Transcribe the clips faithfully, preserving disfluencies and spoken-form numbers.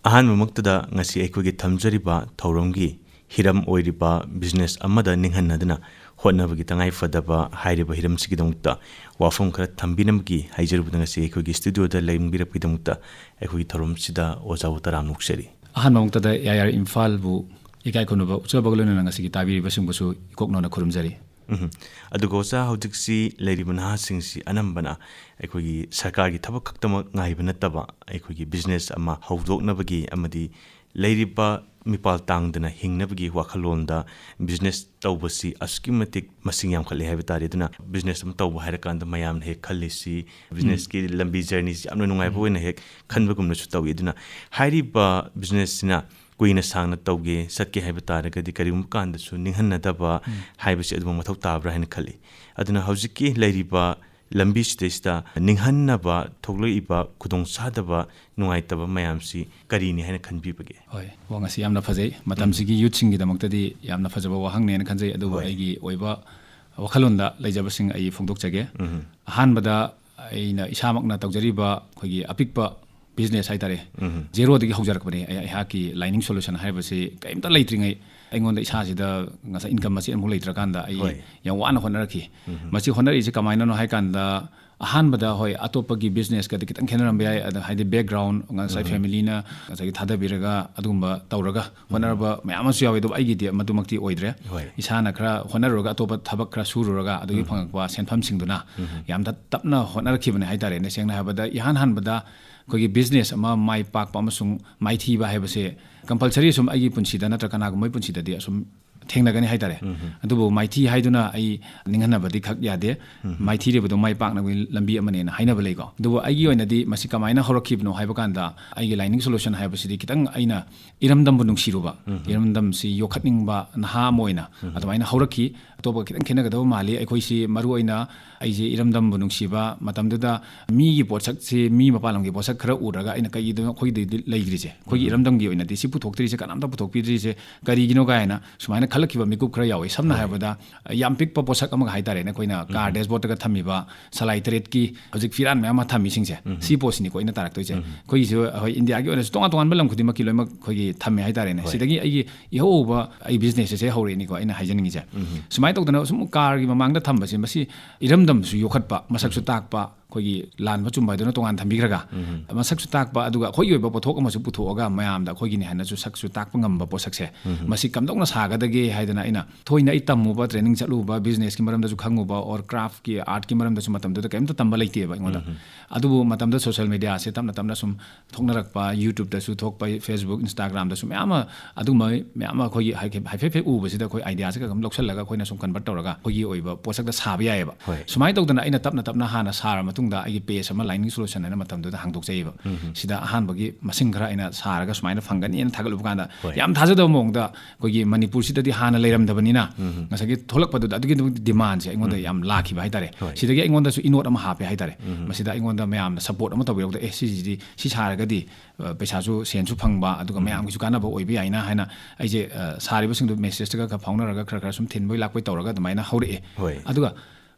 ꯑꯍꯥꯟꯕꯃꯛꯇꯗ ꯉꯁꯤ ꯑꯩꯈꯣꯏꯒꯤ ꯊꯝꯖꯔꯤꯕ ꯊꯧꯔꯝꯒꯤ ꯍꯤꯔꯝ ꯑꯣꯏꯔꯤꯕ business ꯑꯃꯗ ꯅꯤꯡꯍꯟꯅꯗꯨꯅ ꯍꯣꯠꯅꯕꯒꯤ ꯇꯉꯥꯏ ꯐꯗꯕ ꯍꯥꯏꯔꯤꯕ ꯍꯤꯔꯝꯁꯤꯒꯤꯗꯃꯛꯇ ꯋꯥꯐꯝ ꯈꯔ ꯊꯝꯕꯤꯅꯕꯒꯤ ꯍꯥꯏꯖꯔꯨꯕꯗ ꯉꯁꯤ ꯑꯩꯈꯣꯏꯒꯤ studioꯗ ꯂꯦꯡꯕꯤꯔꯛꯄꯒꯤꯗꯃꯛꯇ ꯑꯩꯈꯣꯏꯒꯤ ꯊꯧꯔꯝꯁꯤꯗ ꯑꯣꯖꯥꯕꯨ ꯇꯔꯥꯝꯅ ꯑꯣꯛꯆꯔꯤ꯫ ꯑꯍꯥꯟꯕ ꯃꯛꯇꯗ AIR ꯏꯝꯐꯥꯜꯕꯨ ꯏꯀꯥꯏ ꯈꯨꯝꯅꯕ ꯎꯠꯆꯕꯒ ꯂꯣꯏꯅꯅ ꯉꯁꯤꯒꯤ ꯇꯥꯕꯤꯔꯤꯕꯁꯤꯡꯕꯨꯁꯨ ꯏꯀꯣꯛꯅꯅ ꯈꯨꯔꯨꯝꯖꯔꯤ꯫ ꯎꯝ꯫ ꯑꯗꯨꯒ ꯑꯣꯖꯥ, ꯍꯧꯖꯤꯛꯁꯤ ꯂꯩꯔꯤꯕ ꯅꯍꯥꯁꯤꯡꯁꯤ ꯑꯅꯝꯕꯅ ꯑꯩꯈꯣꯏꯒꯤ ꯁꯔꯀꯥꯔꯒꯤ ꯊꯕꯛ ꯈꯛꯇꯃꯛ ꯉꯥꯏꯕ ꯅꯠꯇꯕ, ꯑꯩꯈꯣꯏꯒꯤ business ꯑꯃ ꯍꯧꯗꯣꯛꯅꯕꯒꯤ ꯑꯃꯗꯤ ꯂꯩꯔꯤꯕ ꯃꯤꯄꯥꯜ ꯇꯥꯡꯗꯅ ꯍꯤꯡꯅꯕꯒꯤ ꯋꯥꯈꯜꯂꯣꯟꯗ business ꯇꯧꯕꯁꯤ ꯑꯁꯨꯛꯀꯤ ꯃꯇꯤꯛ ꯃꯁꯤꯡ ꯌꯥꯝꯈꯠꯂꯦ ꯍꯥꯏꯕ ꯇꯥꯔꯦ꯫ ꯑꯗꯨꯅ business ꯑꯃ ꯇꯧꯕ ꯍꯥꯏꯔꯀꯥꯟꯗ ꯃꯌꯥꯝꯅ ꯍꯦꯛ ꯈꯜꯂꯤꯁꯤ businessꯀꯤ ꯂꯝꯕꯤ journeyꯁꯤ ꯌꯥꯝꯅ ꯅꯨꯡꯉꯥꯏꯕ ꯎꯝ꯫ ꯑꯣꯏꯅ ꯍꯦꯛ ꯈꯟꯕꯒꯨꯝꯅꯁꯨ ꯇꯧꯏ꯫ ꯑꯗꯨꯅ ꯍꯥꯏꯔꯤꯕ businessꯁꯤꯅ ꯀꯨꯏꯅ ꯁꯥꯡꯅ ꯇꯧꯒꯦ, ꯆꯠꯀꯦ ꯍꯥꯏꯕ ꯇꯥꯔꯒꯗꯤ ꯀꯔꯤꯒꯨꯝꯕ ꯀꯥꯟꯗꯁꯨ ꯅꯤꯡꯍꯟꯅꯗꯕ ꯎꯝ꯫ ꯍꯥꯏꯕꯁꯤ ꯑꯗꯨꯃꯛ ꯃꯊꯧ ꯇꯥꯕ꯭ꯔꯥ ꯍꯥꯏꯅ ꯈꯜꯂꯤ꯫ ꯑꯗꯨꯅ ꯍꯧꯖꯤꯛꯀꯤ ꯂꯩꯔꯤꯕ ꯂꯝꯕꯤꯁꯤꯗꯩꯁꯤꯗ ꯅꯤꯡꯍꯟꯅꯕ ꯊꯣꯛꯂꯛꯏꯕ ꯈꯨꯗꯣꯡꯆꯥꯗꯕ, ꯅꯨꯡꯉꯥꯏꯇꯕ ꯃꯌꯥꯝꯁꯤ ꯀꯔꯤꯅꯤ ꯍꯥꯏꯅ ꯈꯟꯕꯤꯕꯒꯦ? ꯍꯣꯏ, ꯋꯥꯍꯪ ꯑꯁꯤ ꯌꯥꯝꯅ ꯐꯖꯩ꯫ ꯎꯝ꯫ ꯃꯇꯝꯁꯤꯒꯤ youthꯁꯤꯡꯒꯤꯗꯃꯛꯇꯗꯤ ꯌꯥꯝꯅ ꯐꯖꯕ ꯋꯥꯍꯪꯅꯦꯅ ꯈꯟꯖꯩ꯫ ꯑꯗꯨꯕꯨ ꯍꯣꯏ꯫ ꯑꯩꯒꯤ ꯑꯣꯏꯕ ꯋꯥꯈꯜꯂꯣꯟꯗ ꯂꯩꯖꯕꯁꯤꯡ ꯑꯩ ꯐꯣꯡꯗꯣꯛꯆꯒꯦ꯫ ꯎꯝ꯫ ꯑꯍꯥꯟꯕꯗ ꯑꯩꯅ ꯏꯁꯥꯃꯛꯅ ꯇꯧꯖꯔꯤꯕ ꯑꯩꯈꯣꯏꯒꯤ ꯑꯄꯤꯛꯄ business ꯍꯥꯏꯇꯥꯔꯦ, ꯎꯝ꯫ Zeroꯗꯒꯤ ꯍꯧꯖꯔꯛꯄꯅꯦ꯫ ꯑꯩ, ꯑꯩꯍꯥꯛꯀꯤ Lining Solution ꯍꯥꯏꯕꯁꯤ ꯀꯔꯤꯝꯇ ꯂꯩꯇ꯭ꯔꯤꯉꯩ ꯑꯩꯉꯣꯟꯗ ꯏꯁꯥꯁꯤꯗ ꯉꯁꯥꯏ income ꯃꯆꯦꯠ ꯑꯃꯐꯥꯎ ꯂꯩꯇ꯭ꯔꯀꯥꯟꯗ ꯑꯩ ꯍꯣꯏ꯫ ꯌꯥꯝ ꯋꯥꯅ ꯍꯣꯠꯅꯔꯛꯈꯤ꯫ ꯎꯝ꯫ ꯃꯁꯤ ꯍꯣꯠꯅꯔꯛꯏꯁꯦ ꯀꯃꯥꯏꯅꯅꯣ ꯍꯥꯏ ꯀꯥꯟꯗ, ꯑꯍꯥꯟꯕꯗ, ꯍꯣꯏ, ꯑꯇꯣꯞꯄꯒꯤ businessꯀꯗꯤ ꯈꯤꯇꯪ ꯈꯦꯠꯅꯔꯝꯕ ꯌꯥꯏ꯫ ꯑꯗ ꯍꯥꯏꯗꯤ background, ꯉꯁꯥꯏ ꯎꯝ꯫ Familyꯅ ꯉꯁꯥꯏꯒꯤ ꯊꯥꯗꯕꯤꯔꯒ ꯑꯗꯨꯒꯨꯝꯕ ꯇꯧꯔꯒ ꯎꯝ꯫ ꯍꯣꯠꯅꯔꯕ ꯃꯌꯥꯝ ꯑꯃꯁꯨ ꯌꯥꯎꯋꯦ, ꯑꯗꯨꯕꯨ ꯑꯩꯒꯤꯗꯤ ꯃꯗꯨꯃꯛꯇꯤ ꯑꯣꯏꯗ꯭ꯔꯦ꯫ ꯍꯣꯏ꯫ ꯏꯁꯥꯅ ꯈꯔ ꯍꯣꯠꯅꯔꯨꯔꯒ, ꯑꯇꯣꯞꯄ ꯊꯕꯛ ꯈꯔ ꯁꯨꯔꯨꯔꯒ ꯑꯗꯨꯒꯤ ꯎꯝ꯫ ꯐꯪꯉꯛꯄ ꯁꯦꯟꯐꯝꯁꯤꯡꯗꯨꯅ ꯎꯝ꯫ ꯌꯥꯝꯅ ꯇꯞꯅ ꯍꯣꯠꯅꯔꯛꯈꯤꯕꯅꯦ ꯍꯥꯏꯇꯥꯔꯦꯅꯦ꯫ ꯁꯦꯡꯅ ꯍꯥꯏꯔꯕꯗ, ꯏꯍꯥꯟ ꯍꯥꯟꯕꯗ ꯑꯩꯈꯣꯏꯒꯤ business ꯑꯃ ꯃꯥꯏ ꯄꯥꯛꯄ ꯑꯃꯁꯨꯡ ꯃꯥꯏꯊꯤꯕ ꯍꯥꯏꯕꯁꯦ compulsory ꯁꯨꯝ ꯑꯩꯒꯤ ꯄꯨꯟꯁꯤꯗ ꯅꯠꯇ꯭ꯔꯒ ꯀꯅꯥꯒꯨꯝꯕꯒꯤ ꯄꯨꯟꯁꯤꯗꯗꯤ ꯑꯁꯨꯝ ꯊꯦꯡꯅꯒꯅꯤ ꯍꯥꯏꯇꯥꯔꯦ꯫ ꯎꯝ꯫ ꯑꯗꯨꯕꯨ ꯃꯥꯏꯊꯤ ꯍꯥꯏꯗꯨꯅ ꯑꯩ ꯅꯤꯡꯍꯟꯅꯕꯗꯤ ꯈꯛ ꯌꯥꯗꯦ꯫ ꯎꯝ꯫ ꯃꯥꯏꯊꯤꯔꯤꯕꯗꯣ ꯃꯥꯏ ꯄꯥꯛꯅꯕꯒꯤ ꯂꯝꯕꯤ ꯑꯃꯅꯦꯅ ꯍꯥꯏꯅꯕ ꯂꯩꯀꯣ꯫ ꯑꯗꯨꯕꯨ ꯑꯩꯒꯤ ꯑꯣꯏꯅꯗꯤ ꯃꯁꯤ ꯀꯃꯥꯏꯅ ꯍꯧꯔꯛꯈꯤꯕꯅꯣ ꯍꯥꯏꯕ ꯀꯥꯟꯗ, ꯑꯩꯒꯤ Lining Solution ꯍꯥꯏꯕꯁꯤꯗꯤ ꯈꯤꯇꯪ ꯑꯩꯅ ꯏꯔꯝꯗꯝꯕꯨ ꯅꯨꯡꯁꯤꯔꯨꯕ, ꯎꯝ꯫ ꯏꯔꯝꯗꯝꯁꯤ ꯌꯣꯛꯈꯠꯅꯤꯡꯕ ꯅꯍꯥ ꯑꯃ ꯑꯣꯏꯅ ꯎꯝ꯫ ꯑꯗꯨꯃꯥꯏꯅ ꯍꯧꯔꯛꯈꯤ꯫ ꯑꯇꯣꯞꯄ ꯈꯤꯇꯪ ꯈꯦꯠꯅꯒꯗꯕ ꯃꯥꯜꯂꯤ꯫ ꯑꯩꯈꯣꯏꯁꯤ ꯃꯔꯨ ꯑꯣꯏꯅ ꯑꯩꯁꯦ ꯏꯔꯝꯗꯝꯕꯨ ꯅꯨꯡꯁꯤꯕ ꯃꯇꯝꯗꯨꯗ ꯃꯤꯒꯤ ꯄꯣꯠꯁꯛꯁꯤ, ꯃꯤ ꯃꯄꯥꯟ ꯂꯝꯒꯤ ꯄꯣꯠꯁꯛ ꯈꯔ ꯎꯔꯒ ꯑꯩꯅ ꯀꯩꯒꯤꯅꯣ ꯑꯩꯈꯣꯏꯗꯤ ꯂꯩꯈ꯭ꯔꯤꯁꯦ, ꯑꯩꯈꯣꯏꯒꯤ ꯎꯝ꯫ ꯏꯔꯝꯗꯝꯒꯤ ꯑꯣꯏꯅꯗꯤ ꯁꯤ ꯄꯨꯊꯣꯛꯇ꯭ꯔꯤꯁꯦ, ꯀꯅꯥꯝꯇ ꯄꯨꯊꯣꯛꯄꯤꯗ꯭ꯔꯤꯁꯦ ꯀꯔꯤꯒꯤꯅꯣ ꯀꯥꯏꯅ ꯁꯨꯃꯥꯏꯅ ꯈꯜꯂꯛꯈꯤꯕ ꯃꯤꯀꯨꯞ ꯈꯔ ꯌꯥꯎꯏ꯫ ꯁꯝꯅ ꯍꯥꯏꯔꯕꯗ, ꯌꯥꯝ ꯄꯤꯛꯄ ꯄꯣꯠꯁꯛ ꯑꯃꯒ ꯍꯥꯏꯇꯥꯔꯦꯅꯦ, ꯑꯩꯈꯣꯏꯅ ꯀꯥꯔ ꯗꯦꯁꯕꯣꯔꯗꯇꯒ ꯊꯝꯃꯤꯕ ꯁꯂꯥꯏ ꯇꯔꯦꯠꯀꯤ ꯍꯧꯖꯤꯛ ꯐꯤꯔꯥꯟ ꯃꯌꯥꯝ ꯑꯃ ꯊꯝꯃꯤꯁꯤꯡꯁꯦ, ꯁꯤ ꯄꯣꯠꯁꯤꯅꯤꯀꯣ ꯑꯩꯅ ꯇꯥꯔꯛꯇꯣꯏꯁꯦ꯫ ꯑꯩꯈꯣꯏꯒꯤꯁꯨ, ꯍꯣꯏ, ꯏꯟꯗꯤꯌꯥꯒꯤ ꯑꯣꯏꯅꯁꯨ ꯇꯣꯉꯥꯟ ꯇꯣꯉꯥꯟꯕ ꯂꯝ ꯈꯨꯗꯤꯡꯃꯛꯀꯤ ꯂꯣꯏꯅꯃꯛ ꯑꯩꯈꯣꯏꯒꯤ ꯊꯝꯃꯦ ꯍꯥꯏꯇꯥꯔꯦꯅꯦ꯫ ꯍꯣꯏ꯫ ꯁꯤꯗꯒꯤ ꯑꯩꯒꯤ ꯏꯍꯧ ꯍꯧꯕ ꯑꯩ ꯕꯤꯖꯤꯅꯦꯁꯁꯦ ꯍꯧꯔꯛꯏꯅꯤꯀꯣ ꯑꯩꯅ ꯍꯥꯏꯖꯅꯤꯡꯉꯤꯁꯦ꯫ ꯁꯨꯃꯥꯏꯅ ꯇꯧꯗꯅ ꯁꯨꯝ ꯀꯥꯔꯒꯤ ꯃꯃꯥꯡꯗ ꯊꯝꯕꯁꯦ, ꯃꯁꯤ ꯏꯔꯝꯗꯝꯁꯨ ꯌꯣꯛꯈꯠꯄ, ꯃꯁꯛꯁꯨ ꯇꯥꯛꯄ, ꯑꯩꯈꯣꯏꯒꯤ ꯂꯥꯟꯕ ꯆꯨꯝꯕ ꯍꯥꯏꯗꯨꯅ ꯇꯣꯉꯥꯟ ꯊꯝꯕꯤꯈ꯭ꯔꯒ, ꯃꯁꯛꯁꯨ ꯇꯥꯛꯄ, ꯑꯗꯨꯒ ꯑꯩꯈꯣꯏꯒꯤ ꯑꯣꯏꯕ ꯄꯣꯠꯊꯣꯛ ꯑꯃꯁꯨ ꯄꯨꯊꯣꯛꯑꯒ ꯃꯌꯥꯝꯗ ꯑꯩꯈꯣꯏꯒꯤꯅꯤ ꯍꯥꯏꯅꯁꯨ ꯁꯛꯁꯨ ꯇꯥꯛꯄ ꯉꯝꯕ ꯄꯣꯠꯁꯛꯁꯦ, ꯃꯁꯤ ꯀꯝꯗꯧꯅ ꯁꯥꯒꯗꯒꯦ ꯍꯥꯏꯗꯅ ꯑꯩꯅ ꯊꯣꯏꯅ ꯑꯩ ꯇꯝꯃꯨꯕ, ꯇ꯭ꯔꯦꯅꯤꯡ ꯆꯠꯂꯨꯕ, ꯕꯤꯖꯤꯅꯦꯁꯀꯤ ꯃꯔꯝꯗꯁꯨ ꯈꯪꯉꯨꯕ, ꯑꯣꯔ ꯀ꯭ꯔꯥꯐꯀꯤ, ꯑꯥꯔꯠꯀꯤ ꯃꯔꯝꯗꯁꯨ ꯃꯇꯝꯗꯨꯗ ꯀꯩꯝꯇ ꯇꯝꯕ ꯂꯩꯇꯦꯕ ꯑꯩꯉꯣꯟꯗ꯫ ꯑꯗꯨꯕꯨ ꯃꯇꯝꯗ ꯁꯣꯁꯤꯌꯦꯜ ꯃꯦꯗꯤꯌꯥꯁꯦ ꯇꯞꯅ ꯇꯞꯅ ꯁꯨꯝ ꯊꯣꯛꯅꯔꯛꯄ, YouTubeꯇꯁꯨ ꯊꯣꯛꯄ, Facebook, Instagramꯗꯁꯨ ꯃꯌꯥꯝ ꯑꯃ, ꯑꯗꯨꯒꯨꯝꯕ ꯃꯌꯥꯝ ꯑꯃ ꯑꯩꯈꯣꯏꯒꯤ ꯍꯥꯏꯐꯦꯠ ꯍꯥꯏꯐꯦꯠ ꯍꯥꯏꯐꯦꯠ ꯎꯕꯁꯤꯗ ꯑꯩꯈꯣꯏ ꯑꯥꯏꯗꯤꯌꯥꯁꯦ ꯈꯔ ꯈꯔ ꯂꯧꯁꯜꯂꯒ ꯑꯩꯈꯣꯏꯅ ꯁꯨꯝ ꯀꯟꯚꯔꯠ ꯇꯧꯔꯒ ꯑꯩꯈꯣꯏꯒꯤ ꯑꯣꯏꯕ ꯄꯣꯠꯁꯛꯇ ꯁꯥꯕ ꯌꯥꯏꯑꯕ꯫ ꯍꯣꯏ꯫ ꯁꯨꯃꯥꯏꯅ ꯇꯧꯗꯅ ꯑꯩꯅ ꯇꯞꯅ ꯇꯞꯅ ꯍꯥꯟꯅ ꯁꯥꯔ ꯃꯇꯨꯡꯗ ꯑꯩꯒꯤ ꯄꯦꯖ ꯑꯃ, Lightning Solution ꯍꯥꯏꯅ ꯃꯇꯝꯗꯨꯗ ꯍꯥꯡꯗꯣꯛꯆꯩꯑꯕ꯫ ꯁꯤꯗ ꯑꯍꯥꯟꯕꯒꯤ ꯃꯁꯤꯡ ꯈꯔ ꯑꯩꯅ ꯁꯥꯔꯒ ꯁꯨꯃꯥꯏꯅ ꯐꯪꯒꯅꯤꯅ ꯊꯥꯒꯠꯂꯨꯕ ꯀꯥꯟꯗ, ꯍꯣꯏ, ꯌꯥꯝ ꯊꯥꯖꯗꯕ ꯃꯑꯣꯡꯗ ꯑꯩꯈꯣꯏꯒꯤ ꯃꯅꯤꯄꯨꯔꯁꯤꯗꯗꯤ ꯍꯥꯟꯅ ꯂꯩꯔꯝꯗꯕꯅꯤꯅ, ꯉꯁꯥꯏꯒꯤ ꯊꯣꯛꯂꯛꯄꯗꯨꯗ ꯑꯗꯨꯒꯤ ꯑꯗꯨꯝ ꯗꯤꯃꯥꯟꯁꯦ ꯑꯩꯉꯣꯟꯗ ꯌꯥꯝ ꯂꯥꯛꯈꯤꯕ ꯍꯥꯏꯇꯥꯔꯦ꯫ ꯍꯣꯏ꯫ ꯁꯤꯗꯒꯤ ꯑꯩꯉꯣꯟꯗꯁꯨ ꯏꯅꯣꯠ ꯑꯃ ꯍꯥꯞꯄꯦ ꯍꯥꯏꯇꯥꯔꯦ꯫ ꯃꯁꯤꯗ ꯑꯩꯉꯣꯟꯗ ꯃꯌꯥꯝꯅ ꯁꯄꯣꯔꯠ ꯑꯃ ꯇꯧꯕꯤꯔꯛꯄꯗ, "ꯑꯦ, ꯁꯤꯁꯤꯗꯤ, ꯁꯤ ꯁꯥꯔꯒꯗꯤ, ꯑ, ꯄꯩꯁꯥꯁꯨ, ꯁꯦꯟꯁꯨ ꯐꯪꯕ, ꯑꯗꯨꯒ ꯃꯌꯥꯝꯒꯤꯁꯨ ꯀꯥꯟꯅꯕ ꯑꯣꯏꯕ ꯌꯥꯏꯅ" ꯍꯥꯏꯅ ꯑꯩꯁꯦ, ꯑ, ꯁꯥꯔꯤꯕꯁꯤꯡꯗꯨ ꯃꯦꯁꯦꯖꯇꯒ ꯈꯔ ꯐꯥꯎꯅꯔꯒ ꯈꯔ ꯈꯔ ꯁꯨꯝ ꯊꯤꯟꯕꯣꯏ ꯂꯥꯛꯄꯣꯏ ꯇꯧꯔꯒ ꯑꯗꯨꯃꯥꯏꯅ ꯍꯧꯔꯛꯑꯦ꯫ ꯍꯣꯏ꯫ ꯑꯗꯨꯒ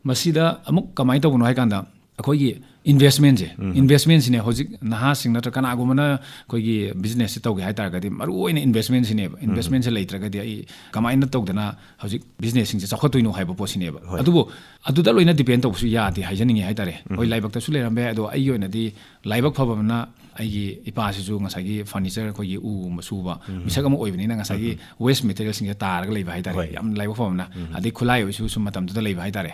ꯃꯁꯤꯗ ꯑꯃꯨꯛ ꯀꯃꯥꯏꯅ ꯇꯧꯕꯅꯣ ꯍꯥꯏ ꯀꯥꯟꯗ, ꯑꯩꯈꯣꯏꯒꯤ ꯏꯟꯚꯦꯁꯃꯦꯟꯁꯦ, ꯏꯟꯚꯦꯁꯃꯦꯟꯁꯤꯅꯦ ꯍꯧꯖꯤꯛ ꯅꯍꯥꯁꯤꯡ ꯅꯠꯇ꯭ꯔ ꯀꯅꯥꯒꯨꯝꯕꯅ ꯑꯩꯈꯣꯏꯒꯤ ꯕꯤꯖꯤꯅꯦꯁꯁꯦ ꯇꯧꯒꯦ ꯍꯥꯏ ꯇꯥꯔꯒꯗꯤ ꯃꯔꯨ ꯑꯣꯏꯅ ꯏꯟꯚꯦꯁꯃꯦꯟꯁꯤꯅꯦꯕ꯫ ꯏꯟꯚꯦꯁꯃꯦꯟꯁꯦ ꯂꯩꯇ꯭ꯔꯒꯗꯤ ꯑꯩ ꯀꯃꯥꯏꯅ ꯇꯧꯗꯅ ꯍꯧꯖꯤꯛ ꯕꯤꯖꯤꯅꯦꯁꯁꯤꯡꯁꯦ ꯆꯥꯎꯈꯠꯇꯣꯏꯅꯣ ꯍꯥꯏꯕ ꯄꯣꯠꯁꯤꯅꯦꯕ꯫ ꯍꯣꯏ꯫ ꯑꯗꯨꯕꯨ ꯑꯗꯨꯗ ꯂꯣꯏꯅ ꯗꯤꯄꯦꯟ ꯇꯧꯕꯁꯨ ꯌꯥꯗꯦ ꯍꯥꯏꯖꯅꯤꯡꯉꯦ ꯍꯥꯏꯇꯥꯔꯦ꯫ ꯍꯣꯏ, ꯂꯥꯏꯕꯛꯇꯁꯨ ꯂꯩꯔꯝꯕ ꯌꯥꯏ, ꯑꯗꯣ ꯑꯩꯒꯤ ꯑꯣꯏꯅꯗꯤ ꯂꯥꯏꯕꯛ ꯐꯕ ꯑꯃꯅ ꯑꯩꯒꯤ ꯏꯄꯥꯁꯤꯁꯨ ꯉꯁꯥꯏꯒꯤ ꯐꯔꯅꯤꯆꯔ, ꯑꯩꯈꯣꯏꯒꯤ ꯎꯒꯨꯝꯕ ꯁꯨꯕ ꯃꯤꯁꯛ ꯑꯃ ꯑꯣꯏꯕꯅꯤꯅ ꯉꯁꯥꯏꯒꯤ ꯋꯦꯁ ꯃꯦꯇꯔꯤꯌꯦꯜꯁꯤꯡꯁꯦ ꯇꯥꯔꯒ ꯂꯩꯕ ꯍꯥꯏꯇꯥꯔꯦ꯫ ꯍꯣꯏ꯫ ꯌꯥꯝ ꯂꯥꯏꯕꯛ ꯐꯕ ꯑꯃꯅ꯫ ꯑꯗꯩ ꯈꯨꯠꯂꯥꯏ ꯑꯣꯏꯁꯨ ꯁꯨꯝ ꯃꯇꯝꯗꯨꯗ ꯂꯩꯕ ꯍꯥꯏꯇꯥꯔꯦ꯫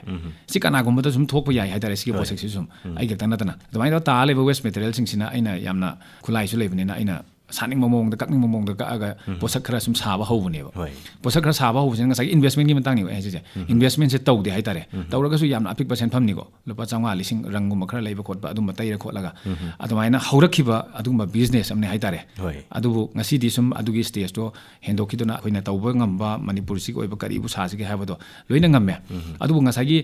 ꯁꯤ ꯀꯅꯥꯒꯨꯝꯕꯗ ꯁꯨꯝ ꯊꯣꯛꯄ ꯌꯥꯏ ꯍꯥꯏꯇꯥꯔꯦ, ꯁꯤꯒꯤ ꯍꯣꯏ꯫ ꯄꯣꯠꯁꯛꯁꯤꯁꯨ ꯁꯨꯝ꯫ ꯑꯩ ꯈꯛꯇ ꯅꯠꯇꯅ ꯑꯗꯨꯃꯥꯏꯅ ꯇꯧꯔ ꯇꯥꯔ ꯂꯩꯕ ꯋꯦꯁ ꯃꯦꯇꯔꯤꯌꯦꯜꯁꯤꯡꯁꯤꯅ ꯑꯩꯅ ꯌꯥꯝꯅ ꯈꯨꯠꯂꯥꯏꯁꯨ ꯂꯩꯕꯅꯤꯅ ꯑꯩꯅ ꯁꯥꯅꯤꯡꯕ ꯃꯑꯣꯡꯗ, ꯀꯛꯅꯤꯡꯕ ꯃꯑꯣꯡꯗ ꯀꯛꯑꯒ ꯄꯣꯠꯁꯛ ꯈꯔ ꯁꯨꯝ ꯁꯥꯕ ꯍꯧꯕꯅꯦꯕ꯫ ꯍꯣꯏ꯫ ꯄꯣꯠꯁꯛ ꯈꯔ ꯁꯥꯕ ꯍꯧꯕꯁꯤꯅ ꯉꯁꯥꯏꯒꯤ ꯏꯟꯚꯦꯁꯃꯦꯟꯒꯤ ꯃꯇꯥꯡꯅꯤꯀꯣ ꯑꯩ ꯍꯥꯏꯁꯦ꯫ ꯏꯟꯚꯦꯁꯃꯦꯟꯁꯦ ꯇꯧꯗꯦ ꯍꯥꯏꯇꯥꯔꯦ꯫ ꯇꯧꯔꯒꯁꯨ ꯌꯥꯝꯅ ꯑꯄꯤꯛꯄ ꯁꯦꯟꯐꯝꯅꯤꯀꯣ, ꯂꯨꯄꯥ ꯆꯥꯝꯃꯉꯥ, ꯂꯤꯁꯤꯡ, ꯔꯪꯒꯨꯝꯕ ꯈꯔ ꯂꯩꯕ ꯈꯣꯠꯄ ꯑꯗꯨꯝꯕ ꯇꯩꯔ ꯈꯣꯠꯂꯒ ꯑꯗꯨꯃꯥꯏꯅ ꯍꯧꯔꯛꯈꯤꯕ ꯑꯗꯨꯒꯨꯝꯕ ꯕꯤꯖꯤꯅꯦꯁ ꯑꯃꯅꯦ ꯍꯥꯏꯇꯥꯔꯦ꯫ ꯍꯣꯏ꯫ ꯑꯗꯨꯕꯨ ꯉꯁꯤꯗꯤ ꯁꯨꯝ ꯑꯗꯨꯒꯤ ꯁ꯭ꯇꯦꯖꯇꯣ ꯍꯦꯟꯗꯣꯛꯈꯤꯗꯨꯅ ꯑꯩꯈꯣꯏꯅ ꯇꯧꯕ ꯉꯝꯕ, ꯃꯅꯤꯄꯨꯔꯁꯤꯒꯤ ꯑꯣꯏꯕ ꯀꯔꯤꯕꯨ ꯁꯥꯁꯤꯒꯦ ꯍꯥꯏꯕꯗꯣ ꯂꯣꯏꯅ ꯉꯝꯃꯦ꯫ ꯑꯗꯨꯕꯨ ꯉꯁꯥꯏꯒꯤ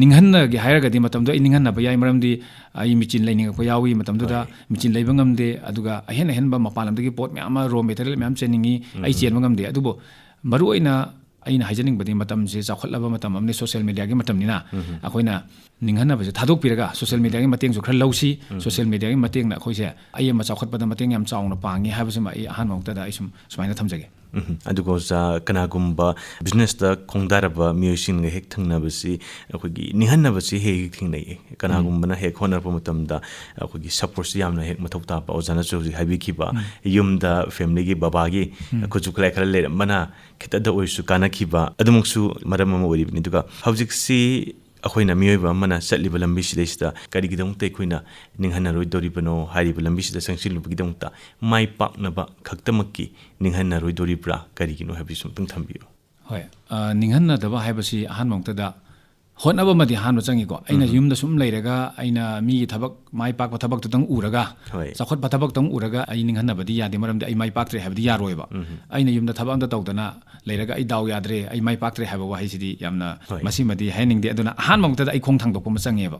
ꯅꯤꯡꯍꯟꯅꯒꯦ ꯍꯥꯏꯔꯒꯗꯤ ꯃꯇꯝꯗꯨꯗ ꯑꯩ ꯅꯤꯡꯍꯟꯅꯕ ꯌꯥꯏ, ꯃꯔꯝꯗꯤ ꯑꯩ ꯃꯦꯆꯤꯟ ꯂꯩꯅꯤꯡꯉꯛꯄ ꯌꯥꯎꯏ, ꯃꯇꯝꯗꯨꯗ ꯍꯣꯏ꯫ ꯃꯦꯆꯤꯟ ꯂꯩꯕ ꯉꯝꯗꯦ, ꯑꯗꯨꯒ ꯑꯍꯦꯟ ꯑꯍꯦꯟꯕ ꯃꯄꯥꯟ ꯂꯝꯗꯒꯤ ꯄꯣꯠ ꯃꯌꯥꯝ ꯑꯃ, ꯔꯣ ꯃꯦꯇꯔꯤꯌꯦꯜ ꯃꯌꯥꯝ ꯆꯦꯟꯅꯤꯡꯉꯤ, ꯑꯩ ꯆꯦꯟꯕ ꯉꯝꯗꯦ꯫ ꯑꯗꯨꯕꯨ ꯃꯔꯨꯑꯣꯏꯅ ꯑꯩꯅ ꯍꯥꯏꯖꯅꯤꯡꯕꯗꯤ ꯃꯇꯝꯁꯦ ꯆꯥꯎꯈꯠꯂꯕ ꯃꯇꯝ ꯑꯃꯅꯤ, social mediaꯒꯤ ꯃꯇꯝꯅꯤꯅ ꯑꯩꯈꯣꯏꯅ ꯅꯤꯡꯍꯟꯅꯕꯁꯦ ꯊꯥꯗꯣꯛꯄꯤꯔꯒ social mediaꯒꯤ ꯃꯇꯦꯡꯁꯨ ꯈꯔ ꯂꯧꯁꯤ꯫ Social mediaꯒꯤ ꯃꯇꯦꯡꯅ ꯑꯩꯈꯣꯏꯁꯦ ꯑꯩ ꯑꯃ ꯆꯥꯎꯈꯠꯄꯗ ꯃꯇꯦꯡ ꯌꯥꯝ ꯆꯥꯎꯅ ꯄꯥꯡꯉꯤ ꯍꯥꯏꯕꯁꯤꯃ ꯑꯩ ꯑꯍꯥꯟꯕ ꯃꯛꯇꯗ ꯑꯩ ꯁꯨꯝ ꯁꯨꯃꯥꯏꯅ ꯊꯝꯖꯒꯦ꯫ ꯎꯝ꯫ ꯑꯗꯨꯒ ꯑꯣꯖꯥ, ꯀꯅꯥꯒꯨꯝꯕ businessꯇ ꯈꯣꯡꯗꯥꯔꯕ ꯃꯤꯑꯣꯏꯁꯤꯡꯒ ꯍꯦꯛ ꯊꯦꯡꯅꯕꯁꯤ ꯑꯩꯈꯣꯏꯒꯤ ꯅꯤꯡꯍꯟꯅꯕꯁꯤ ꯍꯦꯛ ꯍꯦꯛ ꯊꯦꯡꯅꯩ꯫ ꯀꯅꯥꯒꯨꯝꯕꯅ ꯍꯦꯛ ꯍꯣꯠꯅꯔꯛꯄ ꯃꯇꯝꯗ ꯑꯩꯈꯣꯏꯒꯤ supportꯁꯤ ꯌꯥꯝꯅ ꯍꯦꯛ ꯃꯊꯧ ꯇꯥꯕ, ꯑꯣꯖꯥꯅꯁꯨ ꯍꯧꯖꯤꯛ ꯍꯥꯏꯕꯤꯈꯤꯕ, ꯌꯨꯝꯗ familyꯒꯤ ꯕꯕꯥꯒꯤ ꯈꯨꯠꯁꯨ ꯈꯨꯠꯂꯥꯏ ꯈꯔ ꯂꯩꯔꯝꯕꯅ ꯈꯤꯇꯗ ꯑꯣꯏꯔꯁꯨ ꯀꯥꯟꯅꯈꯤꯕ ꯑꯗꯨꯃꯛꯁꯨ ꯃꯔꯝ ꯑꯃ ꯑꯣꯏꯔꯤꯕꯅꯤ꯫ ꯑꯗꯨꯒ ꯍꯧꯖꯤꯛꯁꯤ ꯑꯩꯈꯣꯏꯅ ꯃꯤꯑꯣꯏꯕ ꯑꯃꯅ ꯆꯠꯂꯤꯕ ꯂꯝꯕꯤꯁꯤꯗꯩꯁꯤꯗ ꯀꯔꯤꯒꯤꯗꯃꯛꯇ ꯑꯩꯈꯣꯏꯅ ꯅꯤꯡꯍꯟꯅꯔꯣꯏꯗꯧꯔꯤꯕꯅꯣ ꯍꯥꯏꯔꯤꯕ ꯂꯝꯕꯤꯁꯤꯗ ꯆꯪꯁꯤꯜꯂꯨꯕꯒꯤꯗꯃꯛꯇ ꯃꯥꯏ ꯄꯥꯛꯅꯕ ꯈꯛꯇꯃꯛꯀꯤ ꯅꯤꯡꯍꯟꯅꯔꯣꯏꯗꯧꯔꯤꯕ꯭ꯔꯥ, ꯀꯔꯤꯒꯤꯅꯣ ꯍꯥꯏꯕꯁꯤ ꯑꯃꯨꯛꯇꯪ ꯊꯝꯕꯤꯌꯨ꯫ ꯍꯣꯏ, ꯑ, ꯅꯤꯡꯍꯟꯅꯗꯕ ꯍꯥꯏꯕꯁꯤ ꯑꯍꯥꯟꯕ ꯃꯛꯇꯗ ꯍꯣꯠꯅꯕ ꯑꯃꯗꯤ ꯑꯍꯥꯟꯕ ꯆꯪꯉꯤꯀꯣ꯫ ꯑꯩꯅ ꯌꯨꯝꯗ ꯁꯨꯝ ꯂꯩꯔꯒ ꯑꯩꯅ ꯃꯤꯒꯤ ꯊꯕꯛ, ꯃꯥꯏ ꯄꯥꯛꯄ ꯊꯕꯛꯇꯨꯗꯪ ꯎꯔꯒ, ꯍꯣꯏ꯫ ꯆꯥꯎꯈꯠꯄ ꯊꯕꯛꯇꯪ ꯎꯔꯒ ꯑꯩ ꯅꯤꯡꯍꯟꯅꯕꯗꯤ ꯌꯥꯗꯦ, ꯃꯔꯝꯗꯤ ꯑꯩ ꯃꯥꯏ ꯄꯥꯛꯇ꯭ꯔꯦ ꯍꯥꯏꯕꯗꯤ ꯌꯥꯔꯣꯏꯕ꯫ ꯑꯩꯅ ꯌꯨꯝꯗ ꯊꯕꯛ ꯑꯝꯇ ꯇꯧꯗꯅ ꯂꯩꯔꯒ ꯑꯩ ꯗꯥꯎ ꯌꯥꯗ꯭ꯔꯦ, ꯑꯩ ꯃꯥꯏ ꯄꯥꯛꯇ꯭ꯔꯦ ꯍꯥꯏꯕ ꯋꯥꯍꯩꯁꯤꯗꯤ ꯌꯥꯝꯅ, ꯍꯣꯏ꯫ ꯃꯁꯤꯃꯗꯤ ꯍꯥꯏꯍꯟꯅꯤꯡꯗꯦ꯫ ꯑꯗꯨꯅ ꯑꯍꯥꯟꯕ ꯃꯛꯇꯗ ꯑꯩ ꯈꯣꯡ ꯊꯥꯡꯗꯣꯛꯄ ꯑꯃ ꯆꯪꯉꯦꯕ꯫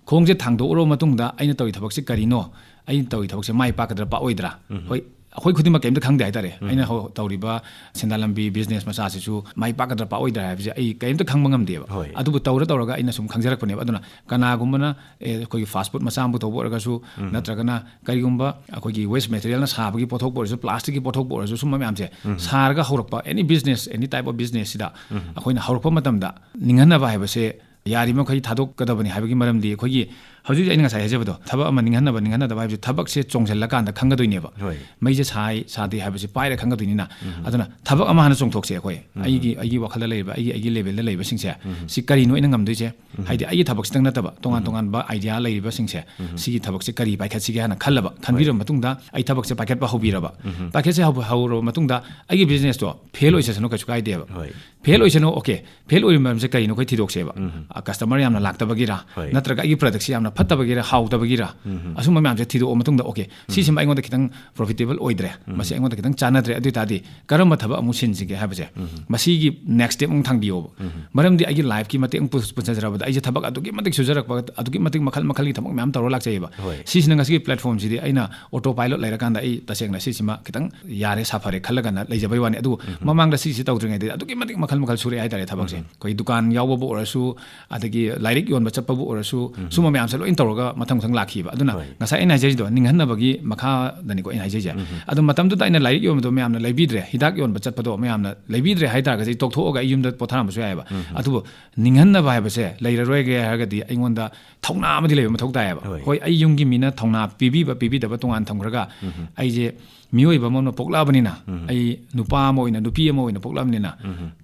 ꯈꯣꯡꯁꯦ ꯊꯥꯡꯗꯣꯛꯎꯔꯕ ꯃꯇꯨꯡꯗ ꯑꯩꯅ ꯇꯧꯔꯤ ꯊꯕꯛꯁꯦ ꯀꯔꯤꯅꯣ? ꯑꯩꯅ ꯇꯧꯔꯤ ꯊꯕꯛꯁꯦ ꯃꯥꯏ ꯄꯥꯛꯀꯗ꯭ꯔꯥ ꯄꯥꯛꯑꯣꯏꯗ꯭ꯔꯥ? ꯍꯣꯏ, ꯑꯩꯈꯣꯏ ꯈꯨꯗꯤꯡꯃꯛ ꯀꯩꯝꯇ ꯈꯪꯗꯦ ꯍꯥꯏꯇꯥꯔꯦ꯫ ꯑꯩꯅ ꯍꯧ-, ꯇꯧꯔꯤꯕ ꯁꯦꯟꯗꯥꯟ ꯂꯝꯕꯤ, business ꯃꯆꯥꯁꯤꯁꯨ ꯃꯥꯏ ꯄꯥꯛꯀꯗ꯭ꯔꯥ ꯄꯥꯛꯑꯣꯏꯗ꯭ꯔꯥ ꯍꯥꯏꯕꯁꯦ ꯑꯩ ꯀꯩꯝꯇ ꯈꯪꯕ ꯉꯝꯗꯦꯕ꯫ ꯍꯣꯏ꯫ ꯑꯗꯨꯕꯨ ꯇꯧꯔ ꯇꯧꯔꯒ ꯑꯩꯅ ꯁꯨꯝ ꯈꯪꯖꯔꯛꯄꯅꯦꯕ꯫ ꯑꯗꯨꯅ ꯀꯅꯥꯒꯨꯝꯕꯅ, ꯑꯦ, ꯑꯩꯈꯣꯏꯒꯤ fast food ꯃꯆꯥ ꯑꯃ ꯄꯨꯊꯣꯛꯄ ꯑꯣꯏꯔꯒꯁꯨ, ꯅꯠꯇ꯭ꯔꯒꯅ ꯀꯔꯤꯒꯨꯝꯕ ꯑꯩꯈꯣꯏꯒꯤ waste materialꯅ ꯁꯥꯕꯒꯤ ꯄꯣꯠꯊꯣꯛꯄ ꯑꯣꯏꯔꯁꯨ, plasticꯀꯤ ꯄꯣꯠꯊꯣꯛꯄ ꯑꯣꯏꯔꯁꯨ, ꯁꯨꯝꯕ ꯃꯌꯥꯝꯁꯦ ꯁꯥꯔꯒ ꯍꯧꯔꯛꯄ, any business, any type of businessꯁꯤꯗ ꯑꯩꯈꯣꯏꯅ ꯍꯧꯔꯛꯄ ꯃꯇꯝꯗ ꯅꯤꯡꯍꯟꯅꯕ ꯍꯥꯏꯕꯁꯦ ꯌꯥꯔꯤꯕ ꯃꯈꯩ ꯊꯥꯗꯣꯛꯀꯗꯕꯅꯤ꯫ ꯍꯥꯏꯕꯒꯤ ꯃꯔꯝꯗꯤ ꯑꯩꯈꯣꯏꯒꯤ ꯍꯧꯖꯤꯛ ꯑꯩꯅ ꯉꯁꯥꯏ ꯍꯥꯏꯖꯕꯗꯣ, ꯊꯕꯛ ꯑꯃ ꯅꯤꯡꯍꯟꯅꯕ, ꯅꯤꯡꯍꯟꯅꯗꯕ ꯍꯥꯏꯕꯁꯤ ꯊꯕꯛꯁꯦ ꯆꯣꯡꯁꯤꯜꯂꯀꯥꯟꯗ ꯈꯪꯒꯗꯣꯏꯅꯦꯕ꯫ ꯍꯣꯏ꯫ ꯃꯩꯁꯦ ꯁꯥꯏ ꯁꯥꯗꯦ ꯍꯥꯏꯕꯁꯤ ꯄꯥꯏꯔ ꯈꯪꯒꯗꯣꯏꯅꯤꯅ꯫ ꯑꯗꯨꯅ ꯊꯕꯛ ꯑꯃ ꯍꯥꯟꯅ ꯆꯣꯡꯊꯣꯛꯁꯦ ꯑꯩꯈꯣꯏ꯫ ꯑꯩꯒꯤ, ꯑꯩꯒꯤ ꯋꯥꯈꯜꯗ ꯂꯩꯔꯤꯕ, ꯑꯩꯒꯤ, ꯑꯩꯒꯤ levelꯗ ꯂꯩꯕꯁꯤꯡꯁꯦ, ꯁꯤ ꯀꯔꯤꯅꯣ ꯑꯩꯅ ꯉꯝꯗꯣꯏꯁꯦ? ꯍꯥꯏꯗꯤ ꯑꯩꯒꯤ ꯊꯕꯛꯁꯤꯇꯪ ꯅꯠꯇꯕ ꯇꯣꯉꯥꯟ ꯇꯣꯉꯥꯟꯕ idea ꯂꯩꯔꯤꯕꯁꯤꯡꯁꯦ, ꯁꯤꯒꯤ ꯊꯕꯛꯁꯦ ꯀꯔꯤ ꯄꯥꯏꯈꯠꯁꯤꯒꯦ ꯍꯥꯏꯅ ꯈꯜꯂꯕ, ꯈꯟꯕꯤꯔꯕ ꯃꯇꯨꯡꯗ ꯑꯩ ꯊꯕꯛꯁꯦ ꯄꯥꯏꯈꯠꯄ ꯍꯧꯕꯤꯔꯕ꯫ ꯄꯥꯏꯈꯠꯁꯦ ꯍꯧꯕ-, ꯍꯧꯔꯕ ꯃꯇꯨꯡꯗ ꯑꯩꯒꯤ businessꯇꯣ fail ꯑꯣꯏꯁꯁꯅꯨ, ꯀꯩꯁꯨ ꯀꯥꯏꯗꯦꯕ꯫ ꯍꯣꯏ꯫ Fail ꯑꯣꯏꯁꯅꯨ, okay, fail ꯑꯣꯏꯔꯤꯕ ꯃꯔꯝꯁꯦ ꯀꯔꯤꯅꯣ ꯑꯩꯈꯣꯏ ꯊꯤꯗꯣꯛꯁꯦꯕ꯫ ꯑ, customer ꯌꯥꯝꯅ ꯂꯥꯛꯇꯕꯒꯤꯔꯥ? ꯍꯣꯏ꯫ ꯅꯠꯇ꯭ꯔꯒ ꯑꯩꯒꯤ productꯁꯤ ꯌꯥꯝꯅ ꯐꯠꯇꯕꯒꯤꯔ ꯍꯥꯎꯇꯕꯒꯤꯔ, ꯑꯁꯨꯝꯕ ꯃꯌꯥꯝꯁꯦ ꯊꯤꯗꯣꯛꯑ ꯃꯇꯨꯡꯗ, "ꯑꯣꯀꯦ, ꯁꯤꯁꯤꯃ ꯑꯩꯉꯣꯟꯗ ꯈꯤꯇꯪ profitable ꯑꯣꯏꯗ꯭ꯔꯦ, ꯃꯁꯤ ꯑꯩꯉꯣꯟꯗ ꯈꯤꯇꯪ ꯆꯥꯟꯅꯗ꯭ꯔꯦ, ꯑꯗꯨ ꯑꯣꯏꯇꯥꯔꯗꯤ ꯀꯔꯝꯕ ꯊꯕꯛ ꯑꯃꯨꯛ ꯁꯤꯟꯁꯤꯒꯦ?" ꯍꯥꯏꯕꯁꯦ, ꯃꯁꯤꯒꯤ next step ꯑꯃꯨꯛ ꯊꯥꯡꯕꯤꯌꯣꯕ꯫ ꯃꯔꯝꯗꯤ ꯑꯩꯒꯤ lifeꯀꯤ ꯃꯇꯦꯛ ꯑꯃꯨꯛ ꯄꯨ-, ꯄꯨꯟꯁꯤꯟꯖꯔꯕꯗ ꯑꯩꯁꯦ ꯊꯕꯛ ꯑꯗꯨꯛꯀꯤ ꯃꯇꯤꯛ ꯁꯨꯖꯔꯛꯄ, ꯑꯗꯨꯛꯀꯤ ꯃꯇꯤꯛ ꯃꯈꯜ ꯃꯈꯜꯒꯤ ꯊꯕꯛ ꯃꯌꯥꯝ ꯇꯧꯔ ꯂꯥꯛꯆꯩꯑꯕ꯫ ꯍꯣꯏ꯫ ꯁꯤꯁꯤꯅ ꯉꯁꯤꯒꯤ platformꯁꯤꯗꯤ ꯑꯩꯅ autopilot ꯂꯩꯔꯀꯥꯟꯗ ꯑꯩ ꯇꯁꯦꯡꯅ ꯁꯤꯁꯤꯃ ꯈꯤꯇꯪ ꯌꯥꯔꯦ, ꯁꯥꯐꯔꯦ ꯈꯜꯂꯒꯅ ꯂꯩꯖꯕꯩ ꯋꯥꯅꯤ꯫ ꯑꯗꯨꯕꯨ ꯃꯃꯥꯡꯗ ꯁꯤꯁꯤ ꯇꯧꯗ꯭ꯔꯤꯉꯩꯗꯗꯤ ꯑꯗꯨꯛꯀꯤ ꯃꯇꯤꯛ ꯃꯈꯜ ꯃꯈꯜ ꯁꯨꯔꯛꯑꯦ ꯍꯥꯏꯇꯥꯔꯦ ꯊꯕꯛꯁꯦ꯫ ꯑꯩꯈꯣꯏ ꯗꯨꯀꯥꯟ ꯌꯥꯎꯕꯕꯨ ꯑꯣꯏꯔꯁꯨ, ꯑꯗꯒꯤ ꯂꯥꯏꯔꯤꯛ ꯌꯣꯟꯕ ꯆꯠꯄꯕꯨ ꯑꯣꯏꯔꯁꯨ, ꯁꯨꯝꯕ ꯃꯌꯥꯝꯁꯦ ꯂꯣꯏ ꯇꯧꯔꯒ ꯃꯊꯪ ꯃꯊꯪ ꯂꯥꯛꯈꯤꯕ꯫ ꯑꯗꯨꯅ ꯍꯣꯏ꯫ ꯉꯁꯥꯏ ꯑꯩꯅ ꯍꯥꯏꯖꯔꯤꯗꯣ ꯅꯤꯡꯍꯟꯅꯕꯒꯤ ꯃꯈꯥꯗꯅꯤꯀꯣ ꯑꯩꯅ ꯍꯥꯏꯖꯔꯤꯁꯦ꯫ ꯑꯗꯣ ꯃꯇꯝꯗꯨꯗ ꯑꯩꯅ ꯂꯥꯏꯔꯤꯛ ꯌꯣꯟꯕꯗꯣ ꯃꯌꯥꯝꯅ ꯂꯩꯕꯤꯗ꯭ꯔꯦ, ꯍꯤꯗꯥꯛ ꯌꯣꯟꯕ ꯆꯠꯄꯗꯣ ꯃꯌꯥꯝꯅ ꯂꯩꯕꯤꯗ꯭ꯔꯦ ꯍꯥꯏꯇꯥꯔꯒꯗꯤ, ꯑꯩ ꯇꯣꯛꯊꯣꯛꯑꯒ ꯑꯩ ꯌꯨꯝꯗ ꯄꯣꯊꯥꯔꯝꯕꯁꯨ ꯌꯥꯏꯑꯕ꯫ ꯑꯗꯨꯕꯨ ꯅꯤꯡꯍꯟꯅꯕ ꯍꯥꯏꯕꯁꯦ ꯂꯩꯔꯔꯣꯏꯒꯦ ꯍꯥꯏꯔꯒꯗꯤ ꯑꯩꯉꯣꯟꯗ ꯊꯧꯅꯥ ꯑꯃꯗꯤ ꯂꯩꯕ ꯃꯊꯧ ꯇꯥꯏꯌꯦꯕ꯫ ꯍꯣꯏ꯫ ꯍꯣꯏ, ꯑꯩ ꯌꯨꯝꯒꯤ ꯃꯤꯅ ꯊꯧꯅꯥ ꯄꯤꯕꯤꯕ ꯄꯤꯕꯤꯗꯕ ꯇꯣꯉꯥꯟ ꯊꯝꯈ꯭ꯔꯒ, ꯑꯩꯁꯦ ꯃꯤꯑꯣꯏꯕ ꯑꯃ ꯑꯣꯏꯅ ꯄꯣꯛꯂꯛꯑꯕꯅꯤꯅ, ꯑꯩ ꯅꯨꯄꯥ ꯑꯃ ꯑꯣꯏꯅ, ꯅꯨꯄꯤ ꯑꯃ ꯑꯣꯏꯅ ꯄꯣꯛꯂꯛꯑꯕꯅꯤꯅ,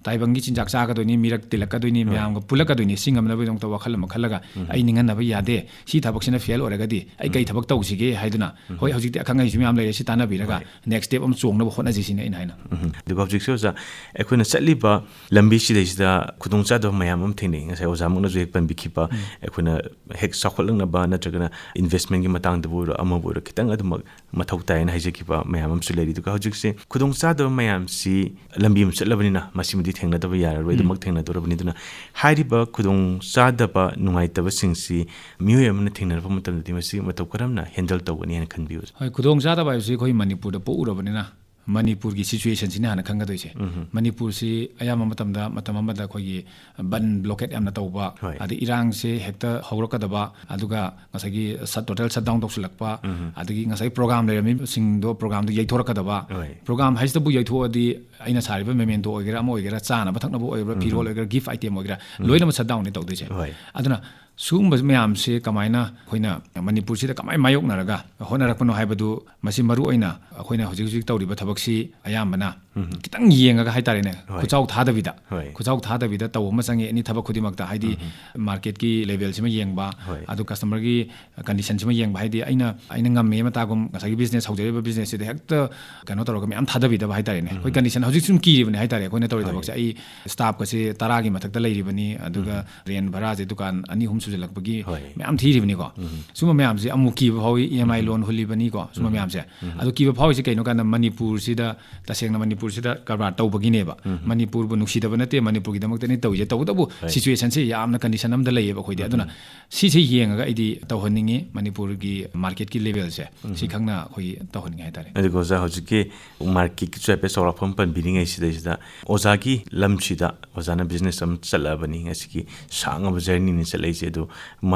ꯇꯥꯏꯕꯪꯒꯤ ꯆꯤꯟꯖꯥꯛ ꯆꯥꯒꯗꯣꯏꯅꯤ, ꯃꯤꯔꯛ ꯇꯤꯜꯂꯛꯀꯗꯣꯏꯅꯤ, ꯃꯌꯥꯝꯒ ꯄꯨꯜꯂꯛꯀꯗꯣꯏꯅꯤ, ꯁꯤ ꯉꯝꯅꯕꯒꯤꯗꯃꯛꯇ ꯋꯥꯈꯜ ꯑꯃ ꯈꯜꯂꯒ ꯑꯩ ꯅꯤꯡꯍꯟꯅꯕ ꯌꯥꯗꯦ, ꯁꯤ ꯊꯕꯛꯁꯤꯅ fail ꯑꯣꯏꯔꯒꯗꯤ ꯑꯩ ꯀꯩ ꯊꯕꯛ ꯇꯧꯁꯤꯒꯦ ꯍꯥꯏꯗꯨꯅ, ꯍꯣꯏ, ꯍꯧꯖꯤꯛꯇꯤ ꯑꯈꯪ ꯑꯍꯩꯁꯨ ꯃꯌꯥꯝ ꯂꯩꯔꯦ, ꯁꯤ ꯇꯥꯟꯅꯕꯤꯔꯒ next step ꯑꯃ ꯆꯣꯡꯅꯕ ꯍꯣꯠꯅꯁꯤ ꯁꯤꯅꯤ ꯑꯩꯅ ꯍꯥꯏꯅ꯫ ꯑꯗꯨꯒ ꯍꯧꯖꯤꯛꯁꯦ ꯑꯣꯖꯥ, ꯑꯩꯈꯣꯏꯅ ꯆꯠꯂꯤꯕ ꯂꯝꯕꯤꯁꯤꯗꯩꯁꯤꯗ ꯈꯨꯗꯣꯡꯆꯥꯗꯕ ꯃꯌꯥꯝ ꯑꯃ ꯊꯦꯡꯅꯩ꯫ ꯉꯁꯥꯏ ꯑꯣꯖꯥꯃꯛꯅꯁꯨ ꯍꯦꯛ ꯄꯟꯕꯤꯈꯤꯕ, ꯑꯩꯈꯣꯏꯅ ꯍꯦꯛ ꯆꯥꯎꯈꯠꯂꯛꯅꯕ ꯅꯠꯇ꯭ꯔꯒꯅ investmentꯀꯤ ꯃꯇꯥꯡꯗꯕꯨ ꯑꯣꯏꯔꯣ, ꯑꯃꯕꯨ ꯑꯣꯏꯔꯣ, ꯈꯤꯇꯪ ꯑꯗꯨꯃꯛ ꯃꯊꯧ ꯇꯥꯏꯅ ꯍꯥꯏꯖꯈꯤꯕ ꯃꯌꯥꯝ ꯑꯃꯁꯨ ꯂꯩꯔꯤ꯫ ꯑꯗꯨꯒ ꯍꯧꯖꯤꯛꯁꯦ ꯈꯨꯗꯣꯡꯆꯥꯗꯕ ꯃꯌꯥꯝꯁꯤ ꯂꯝꯕꯤ ꯑꯃ ꯆꯠꯂꯕꯅꯤꯅ ꯃꯁꯤꯃꯗꯤ ꯊꯦꯡꯅꯗꯕ ꯌꯥꯔꯔꯣꯏ, ꯑꯗꯨꯃꯛ ꯊꯦꯡꯅꯗꯧꯔꯕꯅꯤ꯫ ꯑꯗꯨꯅ ꯍꯥꯏꯔꯤꯕ ꯈꯨꯗꯣꯡꯆꯥꯗꯕ ꯅꯨꯡꯉꯥꯏꯇꯕꯁꯤꯡꯁꯤ ꯃꯤꯑꯣꯏ ꯑꯃꯅ ꯊꯦꯡꯅꯔꯛꯄ ꯃꯇꯝꯗꯗꯤ ꯃꯁꯤ ꯃꯇꯧ ꯀꯔꯝꯅ handle ꯇꯧꯒꯅꯤ ꯍꯥꯏꯅ ꯈꯟꯕꯤꯕꯁꯦ? ꯍꯣꯏ, ꯈꯨꯗꯣꯡꯆꯥꯗꯕ ꯍꯥꯏꯕꯁꯤ ꯑꯩꯈꯣꯏ ꯃꯅꯤꯄꯨꯔꯗ ꯄꯣꯛꯎꯔꯕꯅꯤꯅ ꯃꯅꯤꯄꯨꯔꯒꯤ situationꯁꯤꯅ ꯍꯥꯟꯅ ꯈꯪꯒꯗꯣꯏꯁꯦ꯫ ꯃꯅꯤꯄꯨꯔꯁꯤ ꯑꯌꯥꯝꯕ ꯃꯇꯝꯗ, ꯃꯇꯝ ꯑꯃꯗ ꯑꯩꯈꯣꯏꯒꯤ ꯕꯟ blockade ꯌꯥꯝꯅ ꯇꯧꯕ, ꯍꯣꯏ꯫ ꯑꯗꯩ ꯏꯔꯥꯡꯁꯦ ꯍꯦꯛꯇ ꯍꯧꯔꯛꯀꯗꯕ, ꯑꯗꯨꯒ ꯉꯁꯥꯏꯒꯤ shut, total shutdown ꯇꯧꯁꯤꯜꯂꯛꯄ, ꯑꯗꯒꯤ ꯉꯁꯥꯏ program ꯂꯩꯔꯝꯃꯤꯕꯁꯤꯡꯗꯣ, programꯗꯣ ꯌꯩꯊꯣꯔꯛꯀꯗꯕ꯫ ꯍꯣꯏ꯫ Program ꯍꯥꯏꯁꯤꯗꯕꯨ ꯌꯩꯊꯣꯛꯑꯗꯤ ꯑꯩꯅ ꯁꯥꯔꯤꯕ memento ꯑꯣꯏꯒꯦꯔꯥ, ꯑꯃ ꯑꯣꯏꯒꯦꯔꯥ, ꯆꯥꯅꯕ ꯊꯛꯅꯕ ꯑꯣꯏꯒꯦꯔꯥ, ꯐꯤꯔꯣꯜ ꯑꯣꯏꯒꯦꯔꯥ, gift item ꯑꯣꯏꯒꯦꯔꯥ, ꯂꯣꯏꯅꯃꯛ shutdownꯅꯦ ꯇꯧꯗꯣꯏꯁꯦ꯫ ꯍꯣꯏ꯫ ꯑꯗꯨꯅ ꯁꯤꯒꯨꯝꯕ ꯃꯌꯥꯝꯁꯦ ꯀꯃꯥꯏꯅ ꯑꯩꯈꯣꯏꯅ ꯃꯅꯤꯄꯨꯔꯁꯤꯗ ꯀꯃꯥꯏꯅ ꯃꯥꯌꯣꯛꯅꯔꯒ ꯍꯣꯠꯅꯔꯛꯄꯅꯣ ꯍꯥꯏꯕꯗꯨ, ꯃꯁꯤ ꯃꯔꯨ ꯑꯣꯏꯅ ꯑꯩꯈꯣꯏꯅ ꯍꯧꯖꯤꯛ ꯍꯧꯖꯤꯛ ꯇꯧꯔꯤꯕ ꯊꯕꯛꯁꯤ ꯑꯌꯥꯝꯕꯅ ꯈꯤꯇꯪ ꯌꯦꯡꯉꯒ ꯍꯥꯏꯇꯥꯔꯦꯅꯦ, ꯍꯣꯏ꯫ ꯈꯨꯆꯥꯎ ꯊꯥꯗꯕꯤꯗ, ꯍꯣꯏ꯫ ꯈꯨꯆꯥꯎ ꯊꯥꯗꯕꯤꯗ ꯇꯧꯕ ꯑꯃ ꯆꯪꯉꯦ ꯑꯦꯅꯤ ꯊꯕꯛ ꯈꯨꯗꯤꯡꯃꯛꯇ꯫ ꯍꯥꯏꯗꯤ marketꯀꯤ levelꯁꯤꯃ ꯌꯦꯡꯕ, ꯍꯣꯏ꯫ ꯑꯗꯨ customerꯒꯤ conditionꯁꯤꯃ ꯌꯦꯡꯕ, ꯍꯥꯏꯗꯤ ꯑꯩꯅ, ꯑꯩꯅ ꯉꯝꯃꯦ ꯃꯇꯥꯒꯨꯝ ꯉꯁꯥꯏꯒꯤ business ꯍꯧꯖꯔꯤꯕ businessꯁꯤꯗ ꯍꯦꯛꯇ ꯀꯩꯅꯣ ꯇꯧꯔꯒ ꯃꯌꯥꯝ ꯊꯥꯗꯕꯤꯗꯕ ꯍꯥꯏꯇꯥꯔꯦꯅꯦ꯫ ꯑꯩꯈꯣꯏ condition ꯍꯧꯖꯤꯛ ꯁꯨꯝ ꯀꯤꯔꯤꯕꯅꯤ ꯍꯥꯏꯇꯥꯔꯦ ꯑꯩꯈꯣꯏꯅ ꯇꯧꯔꯤ ꯍꯣꯏ꯫ ꯊꯕꯛꯁꯦ꯫ ꯑꯩ staffꯀꯁꯦ ꯇꯔꯥꯒꯤ ꯃꯊꯛꯇ ꯂꯩꯔꯤꯕꯅꯤ, ꯑꯗꯨꯒ rent ꯚꯔꯥꯁꯦ ꯗꯨꯀꯥꯟ ꯑꯅꯤ ꯑꯍꯨꯝ ꯁꯨꯖꯜꯂꯛꯄꯒꯤ ꯍꯣꯏ꯫ ꯃꯌꯥꯝ ꯊꯤꯔꯤꯕꯅꯤꯀꯣ꯫ ꯎꯝ꯫ ꯁꯨꯝꯕ ꯃꯌꯥꯝꯁꯦ ꯑꯃꯨꯛ ꯀꯤꯕ ꯐꯥꯎꯏ, ꯏ ꯑꯦꯝ ꯑꯥꯏ ꯎꯝ꯫ ꯂꯣꯟ ꯍꯨꯜꯂꯤꯕꯅꯤꯀꯣ, ꯁꯨꯝꯕ ꯎꯝ꯫ ꯃꯌꯥꯝꯁꯦ꯫ ꯎꯝ꯫ ꯑꯗꯣ ꯀꯤꯕ ꯐꯥꯎꯔꯤꯁꯦ ꯀꯩꯅꯣ ꯀꯥꯟꯗ ꯃꯅꯤꯄꯨꯔꯁꯤꯗ, ꯇꯁꯦꯡꯅ ꯃꯅꯤꯄꯨꯔꯁꯤꯗ ꯀꯔꯕꯥꯔ ꯇꯧꯕꯒꯤꯅꯦꯕ꯫ ꯎꯝ꯫ ꯃꯅꯤꯄꯨꯔꯕꯨ ꯅꯨꯡꯁꯤꯗꯕ ꯅꯠꯇꯦ, ꯃꯅꯤꯄꯨꯔꯒꯤꯗꯃꯛꯇꯅꯤ ꯇꯧꯔꯤꯁꯦ꯫ ꯇꯧꯕꯇꯕꯨ ꯍꯣꯏ꯫ ꯁꯤꯆꯨꯋꯦꯁꯟꯁꯦ ꯌꯥꯝꯅ ꯀꯟꯗꯤꯁꯟ ꯑꯃꯗ ꯂꯩꯌꯦꯕ ꯑꯩꯈꯣꯏꯗꯤ꯫ ꯎꯝ꯫ ꯑꯗꯨꯅ ꯁꯤꯁꯦ ꯌꯦꯡꯉꯒ ꯑꯩꯗꯤ ꯇꯧꯍꯟꯅꯤꯡꯉꯤ, ꯃꯅꯤꯄꯨꯔꯒꯤ ꯃꯥꯔꯀꯦꯠꯀꯤ ꯂꯦꯚꯦꯜꯁꯦ ꯎꯝ꯫ ꯁꯤ ꯈꯪꯅ ꯑꯩꯈꯣꯏ ꯇꯧꯍꯟꯅꯤꯡꯉꯤ ꯍꯥꯏꯇꯥꯔꯦ꯫ ꯑꯗꯨꯒ ꯑꯣꯖꯥ, ꯍꯧꯖꯤꯛꯀꯤ ꯃꯥꯔꯀꯦꯠꯀꯤ ꯆꯥꯎꯔꯥꯛꯄ ꯑꯃ ꯄꯟꯕꯤꯔꯤꯉꯩꯁꯤꯗꯩꯁꯤꯗ, ꯑꯣꯖꯥꯒꯤ ꯂꯝꯁꯤꯗ ꯑꯣꯖꯥꯅ ꯕꯤꯖꯤꯅꯦꯁ ꯑꯃ ꯆꯠꯂꯛꯑꯕꯅꯤ, ꯉꯁꯤꯒꯤ ꯁꯥꯡꯉꯕ ꯖꯔꯅꯤꯅꯤ ꯆꯠꯂꯛꯏꯁꯦ꯫ ꯑꯗꯣ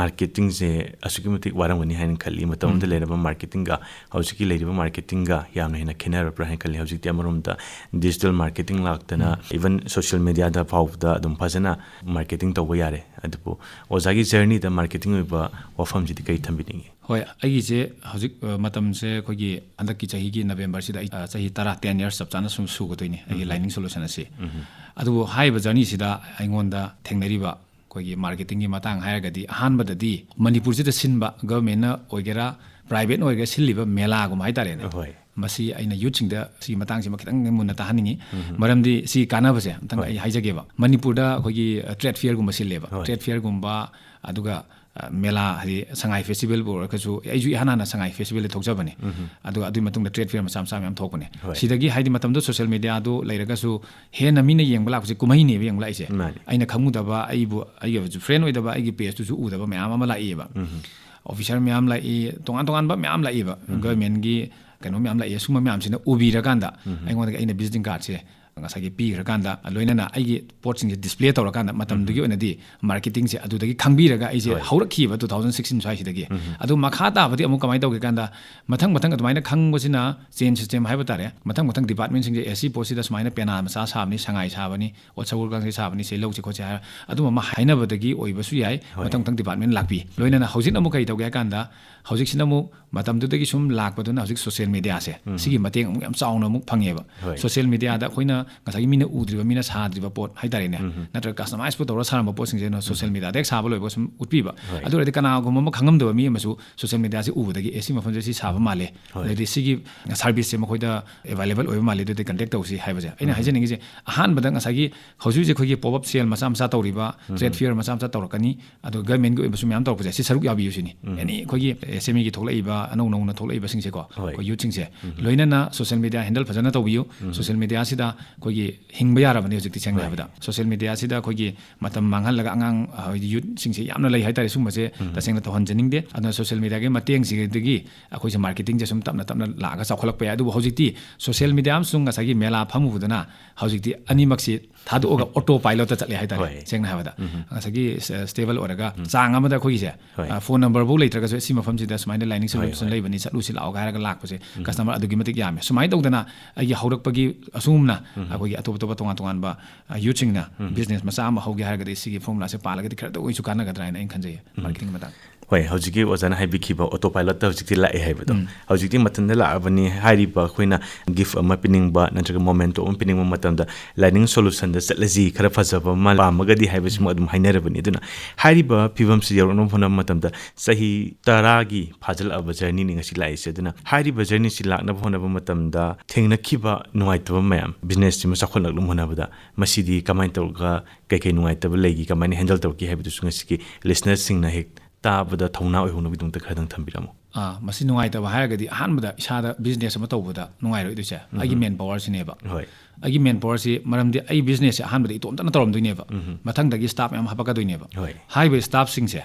ꯃꯥꯔꯀꯦꯇꯤꯡꯁꯦ ꯑꯁꯨꯛꯀꯤ ꯃꯇꯤꯛ ꯋꯥꯔꯝꯒꯅꯤ ꯍꯥꯏꯅ ꯈꯜꯂꯤ꯫ ꯃꯇꯝ ꯑꯃꯗ ꯎꯝ꯫ ꯂꯩꯔꯝꯕ ꯃꯥꯔꯀꯦꯇꯤꯡꯒ ꯍꯧꯖꯤꯛꯀꯤ ꯂꯩꯔꯤꯕ ꯃꯥꯔꯀꯦꯇꯤꯡꯒ ꯌꯥꯝꯅ ꯍꯦꯟꯅ ꯈꯦꯠꯅꯔꯕ꯭ꯔꯥ ꯍꯥꯏꯅ ꯈꯜꯂꯤ꯫ ꯍꯧꯖꯤꯛꯇꯤ ꯑꯃꯔꯣꯝꯗ ꯗꯤꯖꯤꯇꯦꯜ ꯃꯥꯔꯀꯦꯇꯤꯡ ꯂꯥꯛꯇꯅ, ꯎꯝ꯫ ꯏꯚꯟ ꯁꯣꯁꯤꯌꯦꯜ ꯃꯦꯗꯤꯌꯥꯗ ꯐꯥꯎꯕꯗ ꯑꯗꯨꯝ ꯐꯖꯅ ꯃꯥꯔꯀꯦꯇꯤꯡ ꯇꯧꯕ ꯌꯥꯔꯦ꯫ ꯑꯗꯨꯕꯨ ꯑꯣꯖꯥꯒꯤ ꯖꯔꯅꯤꯗ ꯃꯥꯔꯀꯦꯇꯤꯡ ꯑꯣꯏꯕ ꯋꯥꯐꯝꯁꯤꯗꯤ ꯀꯔꯤ ꯊꯝꯕꯤꯅꯤꯡꯉꯤ? ꯍꯣꯏ, ꯑꯩꯒꯤꯁꯦ ꯍꯧꯖꯤꯛ, ꯑ, ꯃꯇꯝꯁꯦ ꯑꯩꯈꯣꯏꯒꯤ ꯍꯟꯗꯛꯀꯤ ꯆꯍꯤꯒꯤ ꯅꯕꯦꯝꯕꯔꯁꯤꯗ ꯑꯩ, ꯑ, ꯆꯍꯤ ꯇꯔꯥ, ten years ꯆꯞ ꯆꯥꯅ ꯁꯨꯝ ꯁꯨꯒꯗꯣꯏꯅꯤ ꯑꯩꯒꯤ ꯎꯝ꯫ ꯂꯥꯏꯅꯤꯡ ꯁꯣꯂꯨꯁꯟ ꯑꯁꯤ꯫ ꯎꯝ꯫ ꯑꯗꯨꯕꯨ ꯍꯥꯏꯔꯤꯕ ꯖꯔꯅꯤꯁꯤꯗ ꯑꯩꯉꯣꯟꯗ ꯊꯦꯡꯅꯔꯤꯕ ꯑꯩꯈꯣꯏꯒꯤ ꯃꯥꯔꯀꯦꯇꯤꯡꯒꯤ ꯃꯇꯥꯡ ꯍꯥꯏꯔꯒꯗꯤ, ꯑꯍꯥꯟꯕꯗꯗꯤ ꯃꯅꯤꯄꯨꯔꯁꯤꯗ ꯁꯤꯟꯕ, ꯒꯚꯔꯟꯃꯦꯟꯠꯅ ꯑꯣꯏꯒꯦꯔꯥ, ꯄ꯭ꯔꯥꯏꯚꯦꯠꯅ ꯑꯣꯏꯒꯦꯔꯥ, ꯁꯤꯜꯂꯤꯕ ꯃꯦꯂꯥꯒꯨꯝꯕ ꯍꯥꯏꯇꯥꯔꯦꯅꯦ꯫ ꯍꯣꯏ꯫ ꯃꯁꯤ ꯑꯩꯅ ꯌꯨꯠꯁꯤꯡꯗ ꯁꯤꯒꯤ ꯃꯇꯥꯡꯁꯤꯃ ꯈꯤꯇꯪ ꯃꯨꯟꯅ ꯇꯥꯍꯟꯅꯤꯡꯉꯤ꯫ ꯎꯝ꯫ ꯃꯔꯝꯗꯤ ꯁꯤ ꯀꯥꯟꯅꯕꯁꯦ ꯑꯝꯇꯪ ꯍꯣꯏ꯫ ꯑꯩ ꯍꯥꯏꯖꯒꯦꯕ꯫ ꯃꯅꯤꯄꯨꯔꯗ ꯑꯩꯈꯣꯏꯒꯤ, ꯑ, ꯇ꯭ꯔꯦꯗ ꯐꯤꯌꯔꯒꯨꯝꯕ ꯁꯤꯜꯂꯦꯕ꯫ ꯍꯣꯏ꯫ ꯇ꯭ꯔꯦꯗ ꯐꯤꯌꯔꯒꯨꯝꯕ, ꯑꯗꯨꯒ, ꯑ, ꯃꯦꯂꯥ, ꯍꯥꯏꯗꯤ ꯁꯉꯥꯏ ꯐꯦꯁꯇꯤꯚꯦꯜꯕꯨ ꯑꯣꯏꯔꯒꯁꯨ, ꯑꯩꯁꯨ ꯏꯍꯥꯟ ꯍꯥꯟꯅ ꯁꯉꯥꯏ ꯐꯦꯁꯇꯤꯚꯦꯜꯗ ꯊꯣꯛꯆꯕꯅꯦ꯫ ꯎꯝ꯫ ꯑꯗꯨꯒ ꯑꯗꯨꯒꯤ ꯃꯇꯨꯡꯗ ꯇ꯭ꯔꯦꯗ ꯐꯤꯌꯔ ꯃꯆꯥ ꯃꯆꯥ ꯃꯌꯥꯝ ꯊꯣꯛꯄꯅꯦ꯫ ꯍꯣꯏ꯫ ꯁꯤꯗꯒꯤ ꯍꯥꯏꯗꯤ ꯃꯇꯝꯗꯨ ꯁꯣꯁꯤꯌꯦꯜ ꯃꯦꯗꯤꯌꯥꯗꯣ ꯂꯩꯔꯒꯁꯨ ꯍꯦꯟꯅ ꯃꯤꯅ ꯌꯦꯡꯕ ꯂꯥꯛꯄꯁꯦ ꯀꯨꯝꯍꯩꯅꯦꯕ ꯌꯦꯡꯕ ꯂꯥꯛꯏꯁꯦ꯫ ꯃꯥꯅꯦ꯫ ꯑꯩꯅ ꯈꯪꯉꯨꯗꯕ, ꯑꯩꯕꯨ, ꯑꯩꯒꯤ ꯐ꯭ꯔꯦꯟ ꯑꯣꯏꯗꯕ ꯑꯩꯒꯤ ꯄꯦꯖꯇꯨꯁꯨ ꯎꯗꯕ ꯃꯌꯥꯝ ꯑꯃ ꯂꯥꯛꯏꯕ꯫ ꯎꯝ꯫ ꯑꯣꯐꯤꯁꯔ ꯃꯌꯥꯝ ꯂꯥꯛꯏ, ꯇꯣꯉꯥꯟ ꯇꯣꯉꯥꯟꯕ ꯃꯌꯥꯝ ꯂꯥꯛꯏꯕ꯫ ꯎꯝ꯫ ꯒꯚꯔꯟꯃꯦꯟꯠꯀꯤ ꯀꯩꯅꯣ ꯃꯌꯥꯝ ꯂꯥꯛꯏ꯫ ꯁꯨꯝꯕ ꯃꯌꯥꯝꯁꯤꯅ ꯎꯕꯤꯔꯀꯥꯟꯗ ꯎꯝ꯫ ꯑꯩꯉꯣꯟꯗꯒꯤ ꯑꯩꯅ ꯚꯤꯖꯤꯇꯤꯡ ꯀꯥꯔꯗꯁꯦ ꯉꯁꯥꯏꯒꯤ ꯄꯤꯈ꯭ꯔꯀꯥꯟꯗ, ꯂꯣꯏꯅꯅ ꯑꯩꯒꯤ ꯄꯣꯠꯁꯤꯡꯁꯦ ꯗꯤꯁꯄ꯭ꯂꯦ ꯇꯧꯔꯀꯥꯟꯗ, ꯃꯇꯝꯗꯨꯒꯤ ꯎꯝ꯫ ꯑꯣꯏꯅꯗꯤ ꯃꯥꯔꯀꯦꯇꯤꯡꯁꯦ ꯑꯗꯨꯗꯒꯤ ꯈꯪꯕꯤꯔꯒ ꯑꯩꯁꯦ ꯍꯣꯏ꯫ ꯍꯧꯔꯛꯈꯤꯕ two thousand sixteen ꯁ꯭ꯋꯥꯏꯁꯤꯗꯒꯤ꯫ ꯎꯝ꯫ ꯑꯗꯨ ꯃꯈꯥ ꯇꯥꯕꯗꯤ ꯑꯃꯨꯛ ꯀꯃꯥꯏꯅ ꯇꯧꯒꯦ ꯀꯥꯟꯗ, ꯃꯊꯪ ꯃꯊꯪ ꯑꯗꯨꯃꯥꯏꯅ ꯈꯪꯕꯁꯤꯅ ꯆꯦꯟ ꯁꯤꯁꯇꯦꯝ ꯍꯥꯏꯕ ꯇꯥꯔꯦ, ꯃꯊꯪ ꯃꯊꯪ ꯗꯤꯄꯥꯔꯠꯃꯦꯟꯁꯤꯡꯁꯦ, ꯑꯦ, ꯁꯤ ꯄꯣꯠꯁꯤꯗ ꯁꯨꯃꯥꯏꯅ ꯄꯦꯅꯥ ꯃꯆꯥ ꯁꯥꯕꯅꯤ, ꯁꯉꯥꯏ ꯁꯥꯕꯅꯤ, ꯑꯣꯠ ꯁꯒꯣꯜ ꯀꯥꯡꯖꯩ ꯁꯥꯕꯅꯤ, ꯁꯤ ꯂꯧꯁꯤ ꯈꯣꯠꯁꯤ ꯍꯥꯏꯔ ꯑꯗꯨꯝꯕ ꯑꯃ ꯍꯥꯏꯅꯕꯗꯒꯤ ꯑꯣꯏꯕꯁꯨ ꯌꯥꯏ꯫ ꯍꯣꯏ꯫ ꯃꯊꯪ ꯃꯊꯪ ꯗꯤꯄꯥꯔꯠꯃꯦꯟ ꯂꯥꯛꯄꯤ꯫ ꯂꯣꯏꯅꯅ ꯍꯧꯖꯤꯛꯅ ꯑꯃꯨꯛ ꯀꯔꯤ ꯇꯧꯒꯦ ꯍꯥꯏ ꯀꯥꯟꯗ, ꯍꯧꯖꯤꯛꯁꯤꯅ ꯑꯃꯨꯛ ꯃꯇꯝꯗꯨꯗꯒꯤ ꯁꯨꯝ ꯂꯥꯛꯄꯗꯨꯅ ꯍꯧꯖꯤꯛ ꯁꯣꯁꯤꯌꯦꯜ ꯃꯦꯗꯤꯌꯥꯁꯦ, ꯎꯝ꯫ ꯁꯤꯒꯤ ꯃꯇꯦꯡ ꯑꯃꯨꯛ ꯌꯥꯝ ꯆꯥꯎꯅ ꯑꯃꯨꯛ ꯐꯪꯉꯦꯕ꯫ ꯍꯣꯏ꯫ ꯁꯣꯁꯤꯌꯦꯜ ꯃꯦꯗꯤꯌꯥꯗ ꯑꯩꯈꯣꯏꯅ ꯉꯁꯥꯏꯒꯤ ꯃꯤꯅ ꯎꯗ꯭ꯔꯤꯕ, ꯃꯤꯅ ꯁꯥꯗ꯭ꯔꯤꯕ ꯄꯣꯠ ꯍꯥꯏꯇꯥꯔꯦꯅꯦ, ꯅꯠꯇ꯭ꯔꯒ ꯀꯁꯇꯃꯥꯏꯁ ꯄꯨ ꯇꯧꯔꯒ ꯁꯥꯔꯝꯕ ꯄꯣꯠꯁꯤꯡꯁꯦ social media ꯗ ꯍꯦꯛ ꯁꯥꯕ ꯂꯣꯏꯕꯒ ꯁꯨꯝ ꯎꯠꯄꯤꯕ꯫ ꯑꯗꯨ ꯑꯣꯏꯔꯗꯤ ꯀꯅꯥꯒꯨꯝꯕ ꯑꯃ ꯈꯪꯉꯝꯗꯕ ꯃꯤ ꯑꯃꯁꯨ social media ꯁꯤ ꯎꯕꯗꯒꯤ, "ꯑꯦ, ꯁꯤ ꯃꯐꯝꯁꯦ ꯁꯤ ꯁꯥꯕ ꯃꯥꯜꯂꯦ, ꯑꯗꯩꯗꯤ ꯁꯤꯒꯤ service ꯁꯦ ꯃꯈꯣꯏꯗ available ꯑꯣꯏꯕ ꯃꯥꯜꯂꯦ, ꯑꯗꯨꯗꯤ contact ꯇꯧꯁꯤ" ꯍꯥꯏꯕꯁꯦ꯫ ꯑꯩꯅ ꯍꯥꯏꯖꯅꯤꯡꯉꯤꯁꯦ, ꯑꯍꯥꯟꯕꯗ ꯉꯁꯥꯏꯒꯤ ꯍꯧꯖꯤꯛ ꯍꯧꯖꯤꯛ ꯑꯩꯈꯣꯏꯒꯤ pop up sale ꯃꯆꯥ ꯃꯆꯥ ꯇꯧꯔꯤꯕ, trade fair ꯃꯆꯥ ꯃꯆꯥ ꯇꯧꯔꯛꯀꯅꯤ, ꯑꯗꯣ government ꯀꯤ ꯑꯣꯏꯕꯁꯨ ꯃꯌꯥꯝ ꯇꯧꯔꯛꯄꯁꯦ, ꯁꯤ ꯁꯔꯨꯛ ꯌꯥꯕꯤꯌꯨ ꯁꯤꯅꯤ꯫ Any ꯑꯩꯈꯣꯏꯒꯤ SME ꯒꯤ ꯊꯣꯛꯂꯛꯏꯕ, ꯑꯅꯧ ꯅꯧꯅ ꯊꯣꯛꯂꯛꯏꯕꯁꯤꯡꯁꯦꯀꯣ, ꯑꯩꯈꯣꯏ youth ꯁꯤꯡꯁꯦ, ꯂꯣꯏꯅꯅ social media handle ꯐꯖꯅ ꯇꯧꯕꯤꯌꯨ꯫ Social media ꯁꯤꯗ ꯑꯩꯈꯣꯏꯒꯤ ꯍꯤꯡꯕ ꯌꯥꯔꯕꯅꯤ ꯍꯧꯖꯤꯛꯇꯤ, ꯁꯦꯡꯅ ꯍꯥꯏꯕꯗ꯫ Social media ꯁꯤꯗ ꯑꯩꯈꯣꯏꯒꯤ ꯃꯇꯝ ꯃꯥꯡꯍꯜꯂꯒ ꯑꯉꯥꯡ, ꯑ, ꯍꯥꯏꯗꯤ youth ꯁꯤꯡꯁꯦ ꯌꯥꯝꯅ ꯂꯩ ꯍꯥꯏꯇꯥꯔꯦ, ꯁꯨꯝꯕꯁꯦ ꯇꯁꯦꯡꯅ ꯇꯧꯍꯟꯖꯅꯤꯡꯗꯦ꯫ ꯑꯗꯨꯅ social media ꯒꯤ ꯃꯇꯦꯡꯁꯤꯗꯒꯤ ꯑꯩꯈꯣꯏꯁꯦ marketing ꯁꯦ ꯁꯨꯝ ꯇꯞꯅ ꯇꯞꯅ ꯂꯥꯛꯑꯒ ꯆꯥꯎꯈꯠꯂꯛꯄ ꯌꯥꯏ꯫ ꯑꯗꯨꯕꯨ ꯍꯧꯖꯤꯛꯇꯤ social media ꯑꯃꯁꯨꯡ ꯉꯁꯥꯏꯒꯤ ꯃꯦꯂꯥ ꯐꯝꯃꯨꯕꯗꯨꯅ ꯍꯧꯖꯤꯛꯇꯤ ꯑꯅꯤꯃꯛꯁꯤ ꯊꯥꯗꯣꯛꯑꯒ autopilot ꯇ ꯆꯠꯂꯦ ꯍꯥꯏꯇꯥꯔꯦ, ꯁꯦꯡꯅ ꯍꯥꯏꯕꯗ꯫ ꯉꯁꯥꯏꯒꯤ ꯁ-, stable ꯑꯣꯏꯔꯒ ꯆꯥꯡ ꯑꯃꯗ ꯑꯩꯈꯣꯏꯒꯤꯁꯦ, ꯑ, phone number ꯐꯥꯎ ꯂꯩꯇ꯭ꯔꯒꯁꯨ ꯁꯤ ꯃꯐꯝꯁꯤꯗ ꯁꯨꯃꯥꯏꯅ ꯂꯥꯏꯅꯤꯡ solution ꯂꯩꯕꯅꯤ, ꯆꯠꯂꯨꯁꯤ ꯂꯥꯛꯑꯣꯒ ꯍꯥꯏꯔꯒ ꯂꯥꯛꯄꯁꯦ customer ꯑꯗꯨꯛꯀꯤ ꯃꯇꯤꯛ ꯌꯥꯝꯃꯦ꯫ ꯁꯨꯃꯥꯏꯅ ꯇꯧꯗꯅ ꯑꯩꯒꯤ ꯍꯧꯔꯛꯄꯒꯤ ꯑꯁꯨꯝꯅ ꯑꯩꯈꯣꯏꯒꯤ ꯑꯇꯣꯞ ꯑꯇꯣꯞꯄ ꯇꯣꯉꯥꯟ ꯇꯣꯉꯥꯟꯕ, ꯑ, youth ꯁꯤꯡꯅ business ꯃꯆꯥ ꯑꯃ ꯍꯧꯒꯦ ꯍꯥꯏꯔꯒꯗꯤ ꯁꯤꯒꯤ formula ꯁꯦ ꯄꯥꯜꯂꯒꯗꯤ ꯈꯔꯇ ꯑꯣꯏꯁꯨ ꯀꯥꯟꯅꯒꯗ꯭ꯔꯥ ꯍꯥꯏꯅ ꯑꯩꯅ ꯈꯟꯖꯩꯌꯦ, marketing ꯒꯤ ꯃꯇꯥꯡꯗ꯫ ꯍꯣꯏ, ꯍꯧꯖꯤꯛꯀꯤ ꯑꯣꯖꯥꯅ ꯍꯥꯏꯕꯤꯈꯤꯕ autopilot ꯇ ꯍꯧꯖꯤꯛꯇꯤ ꯂꯥꯛꯑꯦ ꯍꯥꯏꯕꯗꯣ꯫ ꯍꯧꯖꯤꯛꯇꯤ ꯃꯊꯟꯇ ꯂꯥꯛꯑꯕꯅꯤ ꯍꯥꯏꯔꯤꯕ ꯑꯩꯈꯣꯏꯅ gift ꯑꯃ ꯄꯤꯅꯤꯡꯕ ꯅꯠꯇ꯭ꯔꯒ memento ꯑꯃ ꯄꯤꯅꯤꯡꯕ ꯃꯇꯝꯗ ꯂꯥꯏꯅꯤꯡ solution ꯗ ꯆꯠꯂꯁꯤ, ꯈꯔ ꯐꯖꯕ ꯑꯃ ꯄꯥꯝꯃꯒꯗꯤ ꯍꯥꯏꯕꯁꯤꯃ ꯑꯗꯨꯝ ꯍꯥꯏꯅꯔꯕꯅꯤ꯫ ꯑꯗꯨꯅ ꯍꯥꯏꯔꯤꯕ ꯐꯤꯕꯝꯁꯤ ꯌꯧꯔꯛꯅꯕ ꯍꯣꯠꯅꯕ ꯃꯇꯝꯗ ꯆꯍꯤ ꯇꯔꯥꯒꯤ ꯐꯥꯖꯤꯜꯂꯛꯑꯕ journey ꯅꯤ ꯉꯁꯤ ꯂꯥꯛꯏꯁꯦ꯫ ꯑꯗꯨꯅ ꯍꯥꯏꯔꯤꯕ journey ꯁꯤ ꯂꯥꯛꯅꯕ ꯍꯣꯠꯅꯕ ꯃꯇꯝꯗ ꯊꯦꯡꯅꯈꯤꯕ ꯅꯨꯡꯉꯥꯏꯇꯕ ꯃꯌꯥꯝ, business ꯁꯤꯃ ꯆꯥꯎꯈꯠꯂꯛꯅꯕ ꯍꯣꯠꯅꯕꯗ ꯃꯁꯤꯗꯤ ꯀꯃꯥꯏꯅ ꯇꯧꯔꯒ ꯀꯩꯀꯩ ꯅꯨꯡꯉꯥꯏꯇꯕ ꯂꯩꯒꯦ, ꯀꯃꯥꯏꯅ handle ꯇꯧꯔꯛꯀꯦ ꯍꯥꯏꯕꯗꯨꯁꯨ ꯉꯁꯤꯒꯤ listener ꯁꯤꯡꯅ ꯍꯦꯛ ꯇꯥꯕꯗ ꯊꯧꯅꯥ ꯑꯣꯏꯍꯧꯅꯕꯒꯤꯗꯃꯛꯇ ꯈꯔꯗꯪ ꯊꯝꯕꯤꯔꯝꯃꯨ꯫ ꯑꯥ, ꯃꯁꯤ ꯅꯨꯡꯉꯥꯏꯇꯕ ꯍꯥꯏꯔꯒꯗꯤ ꯑꯍꯥꯟꯕꯗ ꯏꯁꯥꯗ business ꯑꯃ ꯇꯧꯕꯗ ꯅꯨꯡꯉꯥꯏꯔꯣꯏꯗꯣꯏꯁꯦ ꯑꯩꯒꯤ man power ꯁꯤꯅꯦꯕ꯫ ꯍꯣꯏ꯫ ꯑꯩꯒꯤ man power ꯁꯤ, ꯃꯔꯝꯗꯤ ꯑꯩ business ꯁꯦ ꯑꯍꯥꯟꯕꯗ ꯏꯇꯣꯝꯇꯅ ꯇꯧꯔꯝꯗꯣꯏꯅꯦꯕ꯫ ꯃꯊꯪꯗꯒꯤ staff ꯃꯌꯥꯝ ꯍꯥꯄꯛꯀꯗꯣꯏꯅꯦꯕ꯫ ꯍꯣꯏ꯫ ꯍꯥꯏꯔꯤꯕ staff ꯁꯤꯡꯁꯦ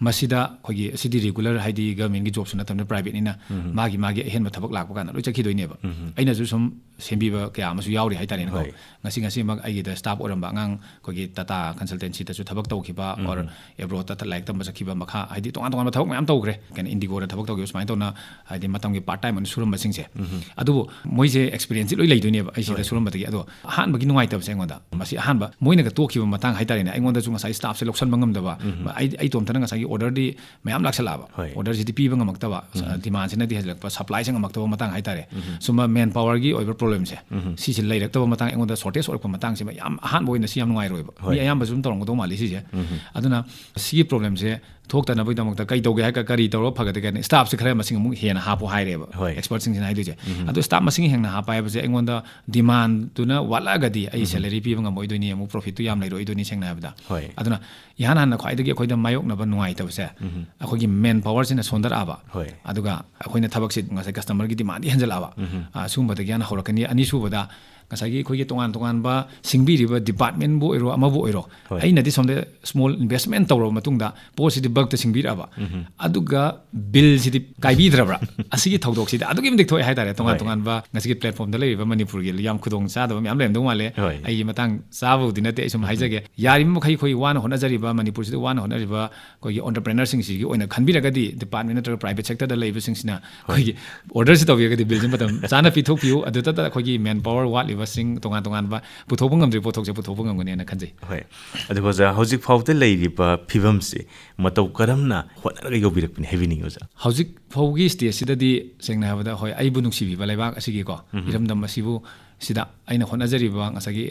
ꯃꯁꯤꯗ ꯑꯩꯈꯣꯏꯒꯤ, ꯁꯤꯗꯤ regular, ꯍꯥꯏꯗꯤ government ꯀꯤ job ꯁꯨ ꯅꯠꯇꯕꯅꯤꯅ private ꯅꯤꯅ ꯃꯥꯒꯤ ꯃꯥꯒꯤ ꯑꯍꯦꯟꯕ ꯊꯕꯛ ꯂꯥꯛꯄ ꯀꯥꯟꯗ ꯂꯣꯏ ꯆꯠꯈꯤꯗꯣꯏꯅꯦꯕ꯫ ꯑꯩꯅꯁꯨ ꯁꯨꯝ ꯁꯦꯝꯕꯤꯕ ꯀꯌꯥ ꯑꯃꯁꯨ ꯌꯥꯎꯔꯤ ꯍꯥꯏꯇꯥꯔꯦꯅꯦꯀꯣ꯫ ꯍꯣꯏ꯫ ꯉꯁꯤ ꯉꯁꯤꯃꯛ ꯑꯩꯒꯤꯗ staff ꯑꯣꯏꯔꯝꯕ ꯑꯉꯥꯡ ꯑꯩꯈꯣꯏꯒꯤ Tata Consultancy ꯗꯁꯨ ꯊꯕꯛ ꯇꯧꯈꯤꯕ, or abroad ꯇ ꯂꯥꯏꯔꯤꯛ ꯇꯝꯕ ꯆꯠꯈꯤꯕ, ꯃꯈꯥ ꯍꯥꯏꯗꯤ ꯇꯣꯉꯥꯟ ꯇꯣꯉꯥꯟꯕ ꯊꯕꯛ ꯃꯌꯥꯝ ꯇꯧꯈ꯭ꯔꯦ꯫ ꯀꯩꯅꯣ, IndiGo ꯗ ꯊꯕꯛ ꯇꯧꯈꯤꯕ, ꯁꯨꯃꯥꯏꯅ ꯇꯧꯅ ꯍꯥꯏꯗꯤ ꯃꯇꯝꯒꯤ part time ꯑꯣꯏꯅ ꯁꯨꯔꯝꯕꯁꯤꯡꯁꯦ꯫ ꯑꯗꯨꯕꯨ ꯃꯣꯏꯁꯦ experience ꯁꯤ ꯂꯣꯏ ꯂꯩꯗꯣꯏꯅꯦꯕ ꯑꯩ ꯁꯤꯗ ꯍꯣꯏ꯫ ꯁꯨꯔꯝꯕꯗꯒꯤ꯫ ꯑꯗꯣ ꯑꯍꯥꯟꯕꯒꯤ ꯅꯨꯡꯉꯥꯏꯇꯕꯁꯦ ꯑꯩꯉꯣꯟꯗ, ꯃꯁꯤ ꯑꯍꯥꯟꯕ ꯃꯣꯏꯅꯒ ꯇꯣꯛꯈꯤꯕ ꯃꯇꯥꯡ ꯍꯥꯏꯇꯥꯔꯦꯅꯦ, ꯑꯩꯉꯣꯟꯗꯁꯨ ꯉꯁꯥꯏ staff ꯁꯦ ꯂꯧꯁꯟꯕ ꯉꯝꯗꯕ, ꯑꯩ, ꯑꯩ ꯏꯇꯣꯝꯇꯅ ꯉꯁꯥꯏꯒꯤ order ꯗꯤ ꯃꯌꯥꯝ ꯂꯥꯛꯁꯜꯂꯛꯑꯕ꯫ ꯍꯣꯏ꯫ Order ꯁꯤꯗꯤ ꯄꯤꯕ ꯉꯝꯃꯛꯇꯕ, demand ꯁꯤꯅꯗꯤ ꯍꯦꯜꯂꯛꯄ, supply ꯁꯦ ꯉꯝꯃꯛꯇꯕ ꯃꯇꯥꯡ ꯍꯥꯏꯇꯥꯔꯦ꯫ ꯁꯨꯝꯕ man power ꯒꯤ ꯑꯣꯏꯕ ꯄ꯭ꯔꯣꯕ꯭ꯂꯦꯝꯁꯦ, ꯁꯤꯁꯦ ꯂꯩꯔꯛꯇꯕ ꯃꯇꯥꯡ, ꯑꯩꯉꯣꯟꯗ ꯁꯣꯔꯇꯦꯖ ꯑꯣꯏꯔꯛꯄ ꯃꯇꯥꯡꯁꯤꯃ ꯌꯥꯝ ꯑꯍꯥꯟꯕ ꯑꯣꯏꯅ ꯁꯤ ꯌꯥꯝ ꯅꯨꯡꯉꯥꯏꯔꯣꯏꯕ꯫ ꯍꯣꯏ꯫ ꯃꯤ ꯑꯌꯥꯝꯕꯁꯨ ꯑꯗꯨꯝ ꯇꯧꯔꯝꯒꯗꯧ ꯃꯥꯜꯂꯤ ꯁꯤꯁꯦ꯫ ꯑꯗꯨꯅ ꯁꯤꯒꯤ ꯄ꯭ꯔꯣꯕ꯭ꯂꯦꯝꯁꯦ ꯊꯣꯛꯇꯅꯕꯒꯤꯗꯃꯛꯇ ꯀꯩ ꯇꯧꯒꯦ ꯍꯥꯏꯔꯒ, ꯀꯔꯤ ꯇꯧꯔꯒ ꯐꯒꯗꯒꯦ ꯍꯥꯏꯅ ꯁ꯭ꯇꯥꯐꯁꯦ ꯈꯔ ꯃꯁꯤꯡ ꯑꯃꯨꯛ ꯍꯦꯟꯅ ꯍꯥꯞꯄꯣ ꯍꯥꯏꯔꯦꯕ, ꯍꯣꯏ꯫ ꯑꯦꯛꯁꯄꯔꯠꯁꯤꯡꯁꯤꯅ ꯍꯥꯏꯗꯣꯏꯁꯦ꯫ ꯑꯗꯣ ꯁ꯭ꯇꯥꯐ ꯃꯁꯤꯡ ꯍꯦꯟꯅ ꯍꯥꯞꯄ ꯍꯥꯏꯕꯁꯦ ꯑꯩꯉꯣꯟꯗ ꯗꯤꯃꯥꯟꯗꯨꯅ ꯋꯥꯠꯂꯛꯑꯒꯗꯤ ꯑꯩ ꯁꯦꯂꯔꯤ ꯄꯤꯕ ꯉꯝꯃꯣꯏꯗꯣꯏꯅꯤ, ꯑꯃꯨꯛ ꯄ꯭ꯔꯣꯐꯤꯠꯇꯨ ꯌꯥꯝ ꯂꯩꯔꯣꯏꯗꯣꯏꯅꯤ, ꯁꯦꯡꯅ ꯍꯥꯏꯕꯗ꯫ ꯍꯣꯏ꯫ ꯑꯗꯨꯅ ꯏꯍꯥꯟ ꯍꯥꯟꯅ ꯈ꯭ꯋꯥꯏꯗꯒꯤ ꯑꯩꯈꯣꯏꯗ ꯃꯥꯌꯣꯛꯅꯕ ꯅꯨꯡꯉꯥꯏꯇꯕꯁꯦ, ꯑꯩꯈꯣꯏꯒꯤ ꯃꯦꯟ ꯄꯥꯋꯔꯁꯤꯅ ꯁꯣꯟꯊꯔꯛꯑꯕ, ꯍꯣꯏ꯫ ꯑꯗꯨꯒ ꯑꯩꯈꯣꯏꯅ ꯊꯕꯛꯁꯤ ꯉꯁꯥꯏ ꯀꯁꯇꯃꯔꯒꯤ ꯗꯤꯃꯥꯟꯗꯤ ꯍꯦꯟꯖꯜꯂꯛꯑꯕ, ꯑ, ꯁꯤꯒꯨꯝꯕꯗꯒꯤ ꯍꯥꯟꯅ ꯍꯧꯔꯛꯀꯅꯤ꯫ ꯑꯅꯤꯁꯨꯕꯗ, ꯉꯁꯥꯏꯒꯤ ꯑꯩꯈꯣꯏꯒꯤ ꯇꯣꯉꯥꯟ ꯇꯣꯉꯥꯟꯕ ꯁꯤꯡꯕꯤꯔꯤꯕ ꯗꯤꯄꯥꯔꯠꯃꯦꯟꯕꯨ ꯑꯣꯏꯔꯣ, ꯑꯃꯕꯨ ꯑꯣꯏꯔꯣ, ꯍꯣꯏ꯫ ꯑꯩꯅꯗꯤ ꯁꯣꯝꯗ ꯁ꯭ꯃꯣꯜ ꯏꯟꯚꯦꯁ꯭ꯇꯃꯦꯟ ꯇꯧꯔꯕ ꯃꯇꯨꯡꯗ ꯄꯣꯠꯁꯤꯗꯤ ꯕꯜꯛꯇ ꯁꯤꯡꯕꯤꯔꯛꯑꯕ, ꯑꯗꯨꯒ ꯕꯤꯜꯁꯤꯗꯤ ꯀꯥꯏꯕꯤꯗ꯭ꯔꯕ꯭ꯔꯥ? ꯑꯁꯤꯒꯤ ꯊꯧꯗꯣꯛꯁꯤꯗꯤ ꯑꯗꯨꯛꯀꯤ ꯃꯇꯤꯛ ꯊꯣꯛꯑꯦ ꯍꯥꯏꯇꯥꯔꯦ꯫ ꯇꯣꯉꯥꯟ ꯍꯣꯏ꯫ ꯇꯣꯉꯥꯟꯕ ꯉꯁꯤꯒꯤ ꯄ꯭ꯂꯦꯠꯐꯣꯝꯗ ꯂꯩꯔꯤꯕ ꯃꯅꯤꯄꯨꯔꯒꯤ ꯌꯥꯝ ꯈꯨꯗꯣꯡ ꯆꯥꯗꯕ ꯃꯌꯥꯝ ꯂꯩꯔꯝꯗꯧ ꯃꯥꯜꯂꯦ꯫ ꯍꯣꯏ꯫ ꯑꯩꯒꯤ ꯃꯇꯥꯡ ꯆꯥꯕꯕꯨꯗꯤ ꯅꯠꯇꯦ, ꯑꯩ ꯁꯨꯝ ꯍꯥꯏꯖꯒꯦ꯫ ꯌꯥꯔꯤꯕ ꯃꯈꯩ ꯑꯩꯈꯣꯏ ꯋꯥꯅ ꯍꯣꯠꯅꯖꯔꯤꯕ, ꯃꯅꯤꯄꯨꯔꯁꯤꯗ ꯋꯥꯅ ꯍꯣꯠꯅꯔꯤꯕ ꯑꯩꯈꯣꯏꯒꯤ ꯑꯣꯟꯇꯔꯄ꯭ꯔꯦꯅꯔꯁꯤꯡꯁꯤꯒꯤ ꯑꯣꯏꯅ ꯈꯟꯕꯤꯔꯒꯗꯤ, ꯗꯤꯄꯥꯔꯠꯃꯦꯟ ꯅꯠꯇ꯭ꯔꯒ ꯄ꯭ꯔꯥꯏꯚꯦꯠ ꯁꯦꯛꯇꯔꯗ ꯂꯩꯕꯁꯤꯡꯁꯤꯅ ꯍꯣꯏ꯫ ꯑꯩꯈꯣꯏꯒꯤ ꯑꯣꯔꯗꯔꯁꯤ ꯇꯧꯕꯤꯔꯒꯗꯤ ꯕꯤꯜꯁꯤ ꯃꯇꯝ ꯆꯥꯅ ꯄꯤꯊꯣꯛꯄꯤꯌꯨ꯫ ꯑꯗꯨꯗ ꯑꯩꯈꯣꯏꯒꯤ ꯃꯦꯟ ꯄꯥꯋꯔ ꯋꯥꯠꯂꯤꯕꯁꯤꯡ, ꯇꯣꯉꯥꯟ ꯇꯣꯉꯥꯟꯕ ꯄꯨꯊꯣꯛꯄ ꯉꯝꯗ꯭ꯔꯤꯕ ꯄꯣꯠꯊꯣꯛꯁꯦ ꯄꯨꯊꯣꯛꯄ ꯉꯝꯒꯅꯤꯅ ꯈꯟꯖꯩ꯫ ꯍꯣꯏ꯫ ꯑꯗꯨꯒ ꯑꯣꯖꯥ, ꯍꯧꯖꯤꯛ ꯐꯥꯎꯗ ꯂꯩꯔꯤꯕ ꯐꯤꯕꯝꯁꯤ ꯃꯇꯧ ꯀꯔꯝꯅ ꯍꯣꯠꯅꯔꯒ ꯌꯧꯕꯤꯔꯛꯄꯅꯤ ꯍꯥꯏꯕꯤꯅꯤꯡꯉꯤ ꯑꯣꯖꯥ? ꯍꯧꯖꯤꯛ ꯐꯥꯎꯒꯤ ꯁ꯭ꯇꯦꯖꯁꯤꯗꯗꯤ, ꯁꯦꯡꯅ ꯍꯥꯏꯔꯕꯗ, ꯍꯣꯏ, ꯑꯩꯕꯨ ꯅꯨꯡꯁꯤꯕꯤꯕ ꯂꯩꯕꯥꯛ ꯑꯁꯤꯒꯤꯀꯣ, ꯏꯔꯝꯗꯝ ꯑꯁꯤꯕꯨ, ꯁꯤꯗ ꯑꯩꯅ ꯍꯣꯠꯅꯖꯔꯤꯕ ꯉꯁꯥꯏꯒꯤ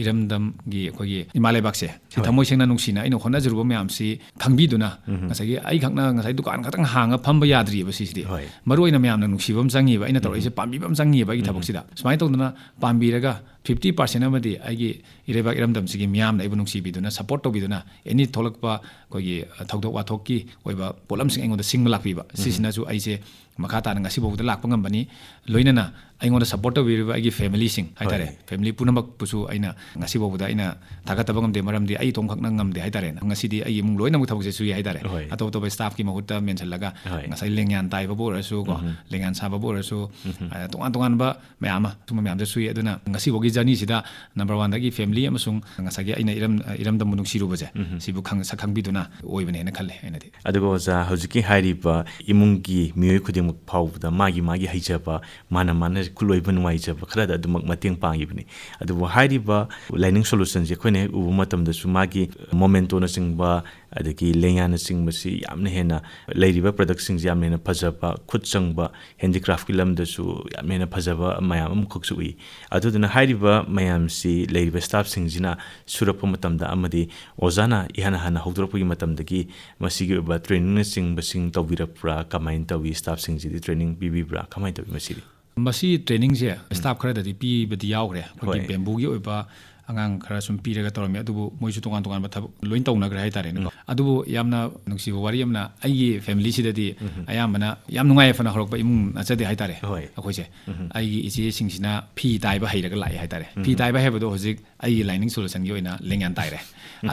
ꯏꯔꯝꯗꯝꯒꯤ ꯑꯩꯈꯣꯏꯒꯤ ꯏꯃꯥ ꯂꯩꯕꯥꯛꯁꯦ, ꯁꯤ ꯍꯣꯏ꯫ ꯊꯃꯣꯏ ꯁꯦꯡꯅ ꯅꯨꯡꯁꯤꯅ ꯑꯩꯅ ꯍꯣꯠꯅꯖꯔꯨꯕ ꯃꯌꯥꯝꯁꯤ ꯈꯪꯕꯤꯗꯨꯅ, ꯉꯁꯥꯏꯒꯤ ꯑꯩꯈꯛꯅ ꯉꯁꯥꯏ ꯗꯨꯀꯥꯟ ꯈꯛꯇꯪ ꯍꯥꯡꯉ ꯐꯝꯕ ꯌꯥꯗ꯭ꯔꯤꯕ ꯁꯤꯁꯤꯗꯤ꯫ ꯍꯣꯏ꯫ ꯃꯔꯨ ꯑꯣꯏꯅ ꯃꯌꯥꯝꯅ ꯅꯨꯡꯁꯤꯕ ꯑꯃ ꯆꯪꯉꯤꯕ, ꯑꯩꯅ ꯇꯧꯔꯛꯏꯁꯦ ꯄꯥꯝꯕꯤꯕ ꯑꯃ ꯆꯪꯉꯤꯕ ꯑꯩꯒꯤ ꯊꯕꯛꯁꯤꯗ꯫ ꯁꯨꯃꯥꯏꯅ ꯇꯧꯗꯅ ꯄꯥꯝꯕꯤꯔꯒ fifty percent ꯑꯃꯗꯤ ꯑꯩꯒꯤ ꯏꯔꯩꯕꯥꯛ ꯏꯔꯝꯗꯝꯁꯤꯒꯤ ꯃꯤꯌꯥꯝꯅ ꯑꯩꯕꯨ ꯅꯨꯡꯁꯤꯕꯤꯗꯨꯅ, ꯁꯄꯣꯔꯠ ꯇꯧꯕꯤꯗꯨꯅ, ꯑꯦꯅꯤ ꯊꯣꯛꯂꯛꯄ ꯑꯩꯈꯣꯏꯒꯤ, ꯑ, ꯊꯧꯗꯣꯛ ꯋꯥꯊꯣꯛꯀꯤ ꯑꯣꯏꯕ ꯄꯣꯠꯂꯝꯁꯤꯡ ꯑꯩꯉꯣꯟꯗ ꯁꯤꯡꯕ ꯂꯥꯛꯄꯤꯕ, ꯁꯤꯁꯤꯅꯁꯨ ꯑꯩꯁꯦ ꯃꯈꯥ ꯇꯥꯅ ꯉꯁꯤꯐꯥꯎꯕꯗ ꯂꯥꯛꯄ ꯉꯝꯕꯅꯤ꯫ ꯂꯣꯏꯅꯅ ꯑꯩꯉꯣꯟꯗ ꯁꯄꯣꯔꯠ ꯇꯧꯕꯤꯔꯤꯕ ꯑꯩꯒꯤ ꯐꯦꯃꯤꯂꯤꯁꯤꯡ ꯍꯥꯏꯇꯥꯔꯦ, ꯍꯣꯏ꯫ ꯐꯦꯃꯤꯂꯤ ꯄꯨꯝꯅꯃꯛꯄꯨꯁꯨ ꯑꯩꯅ ꯉꯁꯤꯐꯥꯎꯕꯗ ꯑꯩꯅ ꯊꯥꯒꯠꯇꯕ ꯉꯝꯗꯦ꯫ ꯃꯔꯝꯗꯤ ꯑꯩ ꯏꯇꯣꯝꯈꯛꯅ ꯉꯝꯗꯦ ꯍꯥꯏꯇꯥꯔꯦ꯫ ꯉꯁꯤꯗꯤ ꯑꯩꯒꯤ ꯏꯃꯨꯡ ꯂꯣꯏꯅꯃꯛ ꯊꯕꯛꯁꯦ ꯁꯨꯏ ꯍꯥꯏꯇꯥꯔꯦ꯫ ꯍꯣꯏ꯫ ꯑꯇꯣꯞ ꯑꯇꯣꯞꯄ ꯁ꯭ꯇꯥꯐꯀꯤ ꯃꯍꯨꯠꯇ ꯃꯦꯟꯁꯤꯜꯂꯒ ꯍꯣꯏ꯫ ꯉꯁꯥꯏ ꯂꯦꯡꯌꯥꯟ ꯇꯥꯏꯕꯕꯨ ꯑꯣꯏꯔꯁꯨ ꯀꯣ, ꯂꯦꯡꯌꯥꯟ ꯁꯥꯕꯕꯨ ꯑꯣꯏꯔꯁꯨ, ꯑ, ꯇꯣꯉꯥꯟ ꯇꯣꯉꯥꯟꯕ ꯃꯌꯥꯝ ꯑꯃ, ꯁꯨꯝꯕ ꯃꯌꯥꯝꯗ ꯁꯨꯏ꯫ ꯑꯗꯨꯅ ꯉꯁꯤꯐꯥꯎꯒꯤ ꯖꯔꯅꯤꯁꯤꯗ ꯅꯝꯕꯔ ꯋꯥꯟꯗꯒꯤ ꯐꯦꯃꯤꯂꯤ ꯑꯃꯁꯨꯡ ꯉꯁꯥꯏꯒꯤ ꯑꯩꯅ ꯏꯔꯝ-, ꯏꯔꯝꯗꯝꯕꯨ ꯅꯨꯡꯁꯤꯔꯨꯕꯁꯦ, ꯁꯤꯕꯨ ꯈꯪ-, ꯁꯛ ꯈꯪꯕꯤꯗꯨꯅ ꯑꯣꯏꯕꯅꯦꯅ ꯈꯜꯂꯦ ꯑꯩꯅꯗꯤ꯫ ꯑꯗꯨꯒ ꯑꯣꯖꯥ, ꯍꯧꯖꯤꯛꯀꯤ ꯍꯥꯏꯔꯤꯕ ꯏꯃꯨꯡꯒꯤ ꯃꯤꯑꯣꯏ ꯈꯨꯗꯤꯡꯃꯛ ꯐꯥꯎꯕꯗ ꯃꯥꯒꯤ ꯃꯥꯒꯤ ꯍꯩꯖꯕ, ꯃꯥꯅ ꯃꯥꯅ ꯈꯨꯠꯂꯣꯏꯕ ꯅꯨꯡꯉꯥꯏꯖꯕ ꯈꯔꯗ ꯑꯗꯨꯃꯛ ꯃꯇꯦꯡ ꯄꯥꯡꯉꯤꯕꯅꯤ꯫ ꯑꯗꯨꯕꯨ ꯍꯥꯏꯔꯤꯕ ꯂꯥꯏꯅꯤꯡ ꯁꯣꯂꯨꯁꯟꯁꯦ ꯑꯩꯈꯣꯏꯅ ꯍꯦꯛ ꯎꯕ ꯃꯇꯝꯗꯁꯨ ꯃꯥꯒꯤ ꯃꯣꯃꯦꯟꯇꯣꯅꯆꯤꯡꯕ ꯑꯗꯒꯤ ꯂꯦꯡꯌꯥꯟꯅꯆꯤꯡꯕꯁꯤ ꯌꯥꯝꯅ ꯍꯦꯟꯅ, ꯂꯩꯔꯤꯕ ꯄ꯭ꯔꯗꯛꯁꯤꯡꯁꯤ ꯌꯥꯝꯅ ꯍꯦꯟꯅ ꯐꯖꯕ, ꯈꯨꯠ ꯆꯪꯕ, ꯍꯦꯟꯗꯤꯀ꯭ꯔꯥꯐꯀꯤ ꯂꯝꯗꯁꯨ ꯌꯥꯝꯅ ꯍꯦꯟꯅ ꯐꯖꯕ ꯃꯌꯥꯝ ꯑꯃꯈꯛꯁꯨ ꯎꯏ꯫ ꯑꯗꯨꯗꯨꯅ ꯍꯥꯏꯔꯤꯕ ꯃꯌꯥꯝꯁꯤ ꯂꯩꯔꯤꯕ ꯁ꯭ꯇꯥꯐꯁꯤꯡꯁꯤꯅ ꯁꯨꯔꯛꯄ ꯃꯇꯝꯗ, ꯑꯃꯗꯤ ꯑꯣꯖꯥꯅ ꯏꯍꯥꯟ ꯍꯥꯟꯅ ꯍꯧꯗꯣꯔꯛꯄꯒꯤ ꯃꯇꯝꯗꯒꯤ ꯃꯁꯤꯒꯤ ꯑꯣꯏꯕ ꯇ꯭ꯔꯦꯅꯤꯡꯅꯆꯤꯡꯕꯁꯤꯡ ꯇꯧꯕꯤꯔꯛꯄ꯭ꯔꯥ? ꯀꯃꯥꯏꯅ ꯇꯧꯏ? ꯁ꯭ꯇꯥꯐꯁꯤꯡꯁꯤꯗꯤ ꯇ꯭ꯔꯦꯅꯤꯡ ꯄꯤꯕꯤꯕ꯭ꯔꯥ? ꯀꯃꯥꯏꯅ ꯇꯧꯏ ꯃꯁꯤꯗꯤ? ꯃꯁꯤ ꯇ꯭ꯔꯦꯅꯤꯡꯁꯦ ꯁ꯭ꯇꯥꯐ ꯈꯔꯗꯗꯤ ꯄꯤꯕꯗꯤ ꯌꯥꯎꯈ꯭ꯔꯦ꯫ ꯑꯩꯈꯣꯏꯒꯤ ꯍꯣꯏ꯫ ꯕꯦꯝꯕꯨꯒꯤ ꯑꯣꯏꯕ ꯑꯉꯥꯡ ꯈꯔ ꯁꯨꯝ ꯄꯤꯔꯒ ꯇꯧꯔꯝꯃꯤ, ꯑꯗꯨꯕꯨ ꯃꯣꯏꯁꯨ ꯇꯣꯉꯥꯟ ꯇꯣꯉꯥꯟꯕ ꯊꯕꯛ ꯂꯣꯏ ꯇꯧꯅꯈ꯭ꯔꯦ ꯍꯥꯏꯇꯥꯔꯦꯅꯦꯀꯣ꯫ ꯎꯝ꯫ ꯑꯗꯨꯕꯨ ꯌꯥꯝꯅ ꯅꯨꯡꯁꯤꯕ ꯋꯥꯔꯤ ꯑꯃꯅ, ꯑꯩꯒꯤ ꯐꯦꯃꯤꯂꯤꯁꯤꯗꯗꯤ ꯎꯝ꯫ ꯑꯌꯥꯝꯕꯅ ꯌꯥꯝ ꯅꯨꯡꯉꯥꯏ ꯌꯥꯏꯐꯅ ꯍꯧꯔꯛꯄ ꯏꯃꯨꯡ ꯅꯠꯆꯗꯦ ꯍꯥꯏꯇꯥꯔꯦ꯫ ꯍꯣꯏ꯫ ꯑꯩꯈꯣꯏꯁꯦ ꯎꯝ꯫ ꯑꯩꯒꯤ ꯏꯆꯦꯁꯤꯡꯁꯤꯅ ꯐꯤ ꯇꯥꯏꯕ ꯍꯩꯔꯒ ꯂꯥꯛꯑꯦ ꯍꯥꯏꯇꯥꯔꯦ꯫ ꯎꯝ꯫ ꯐꯤ ꯇꯥꯏꯕ ꯍꯥꯏꯕꯗꯣ ꯍꯧꯖꯤꯛ ꯑꯩꯒꯤ ꯂꯥꯏꯅꯤꯡ ꯁꯣꯂꯨꯁꯟꯒꯤ ꯑꯣꯏꯅ ꯂꯦꯡꯌꯥꯟ ꯇꯥꯏꯔꯦ꯫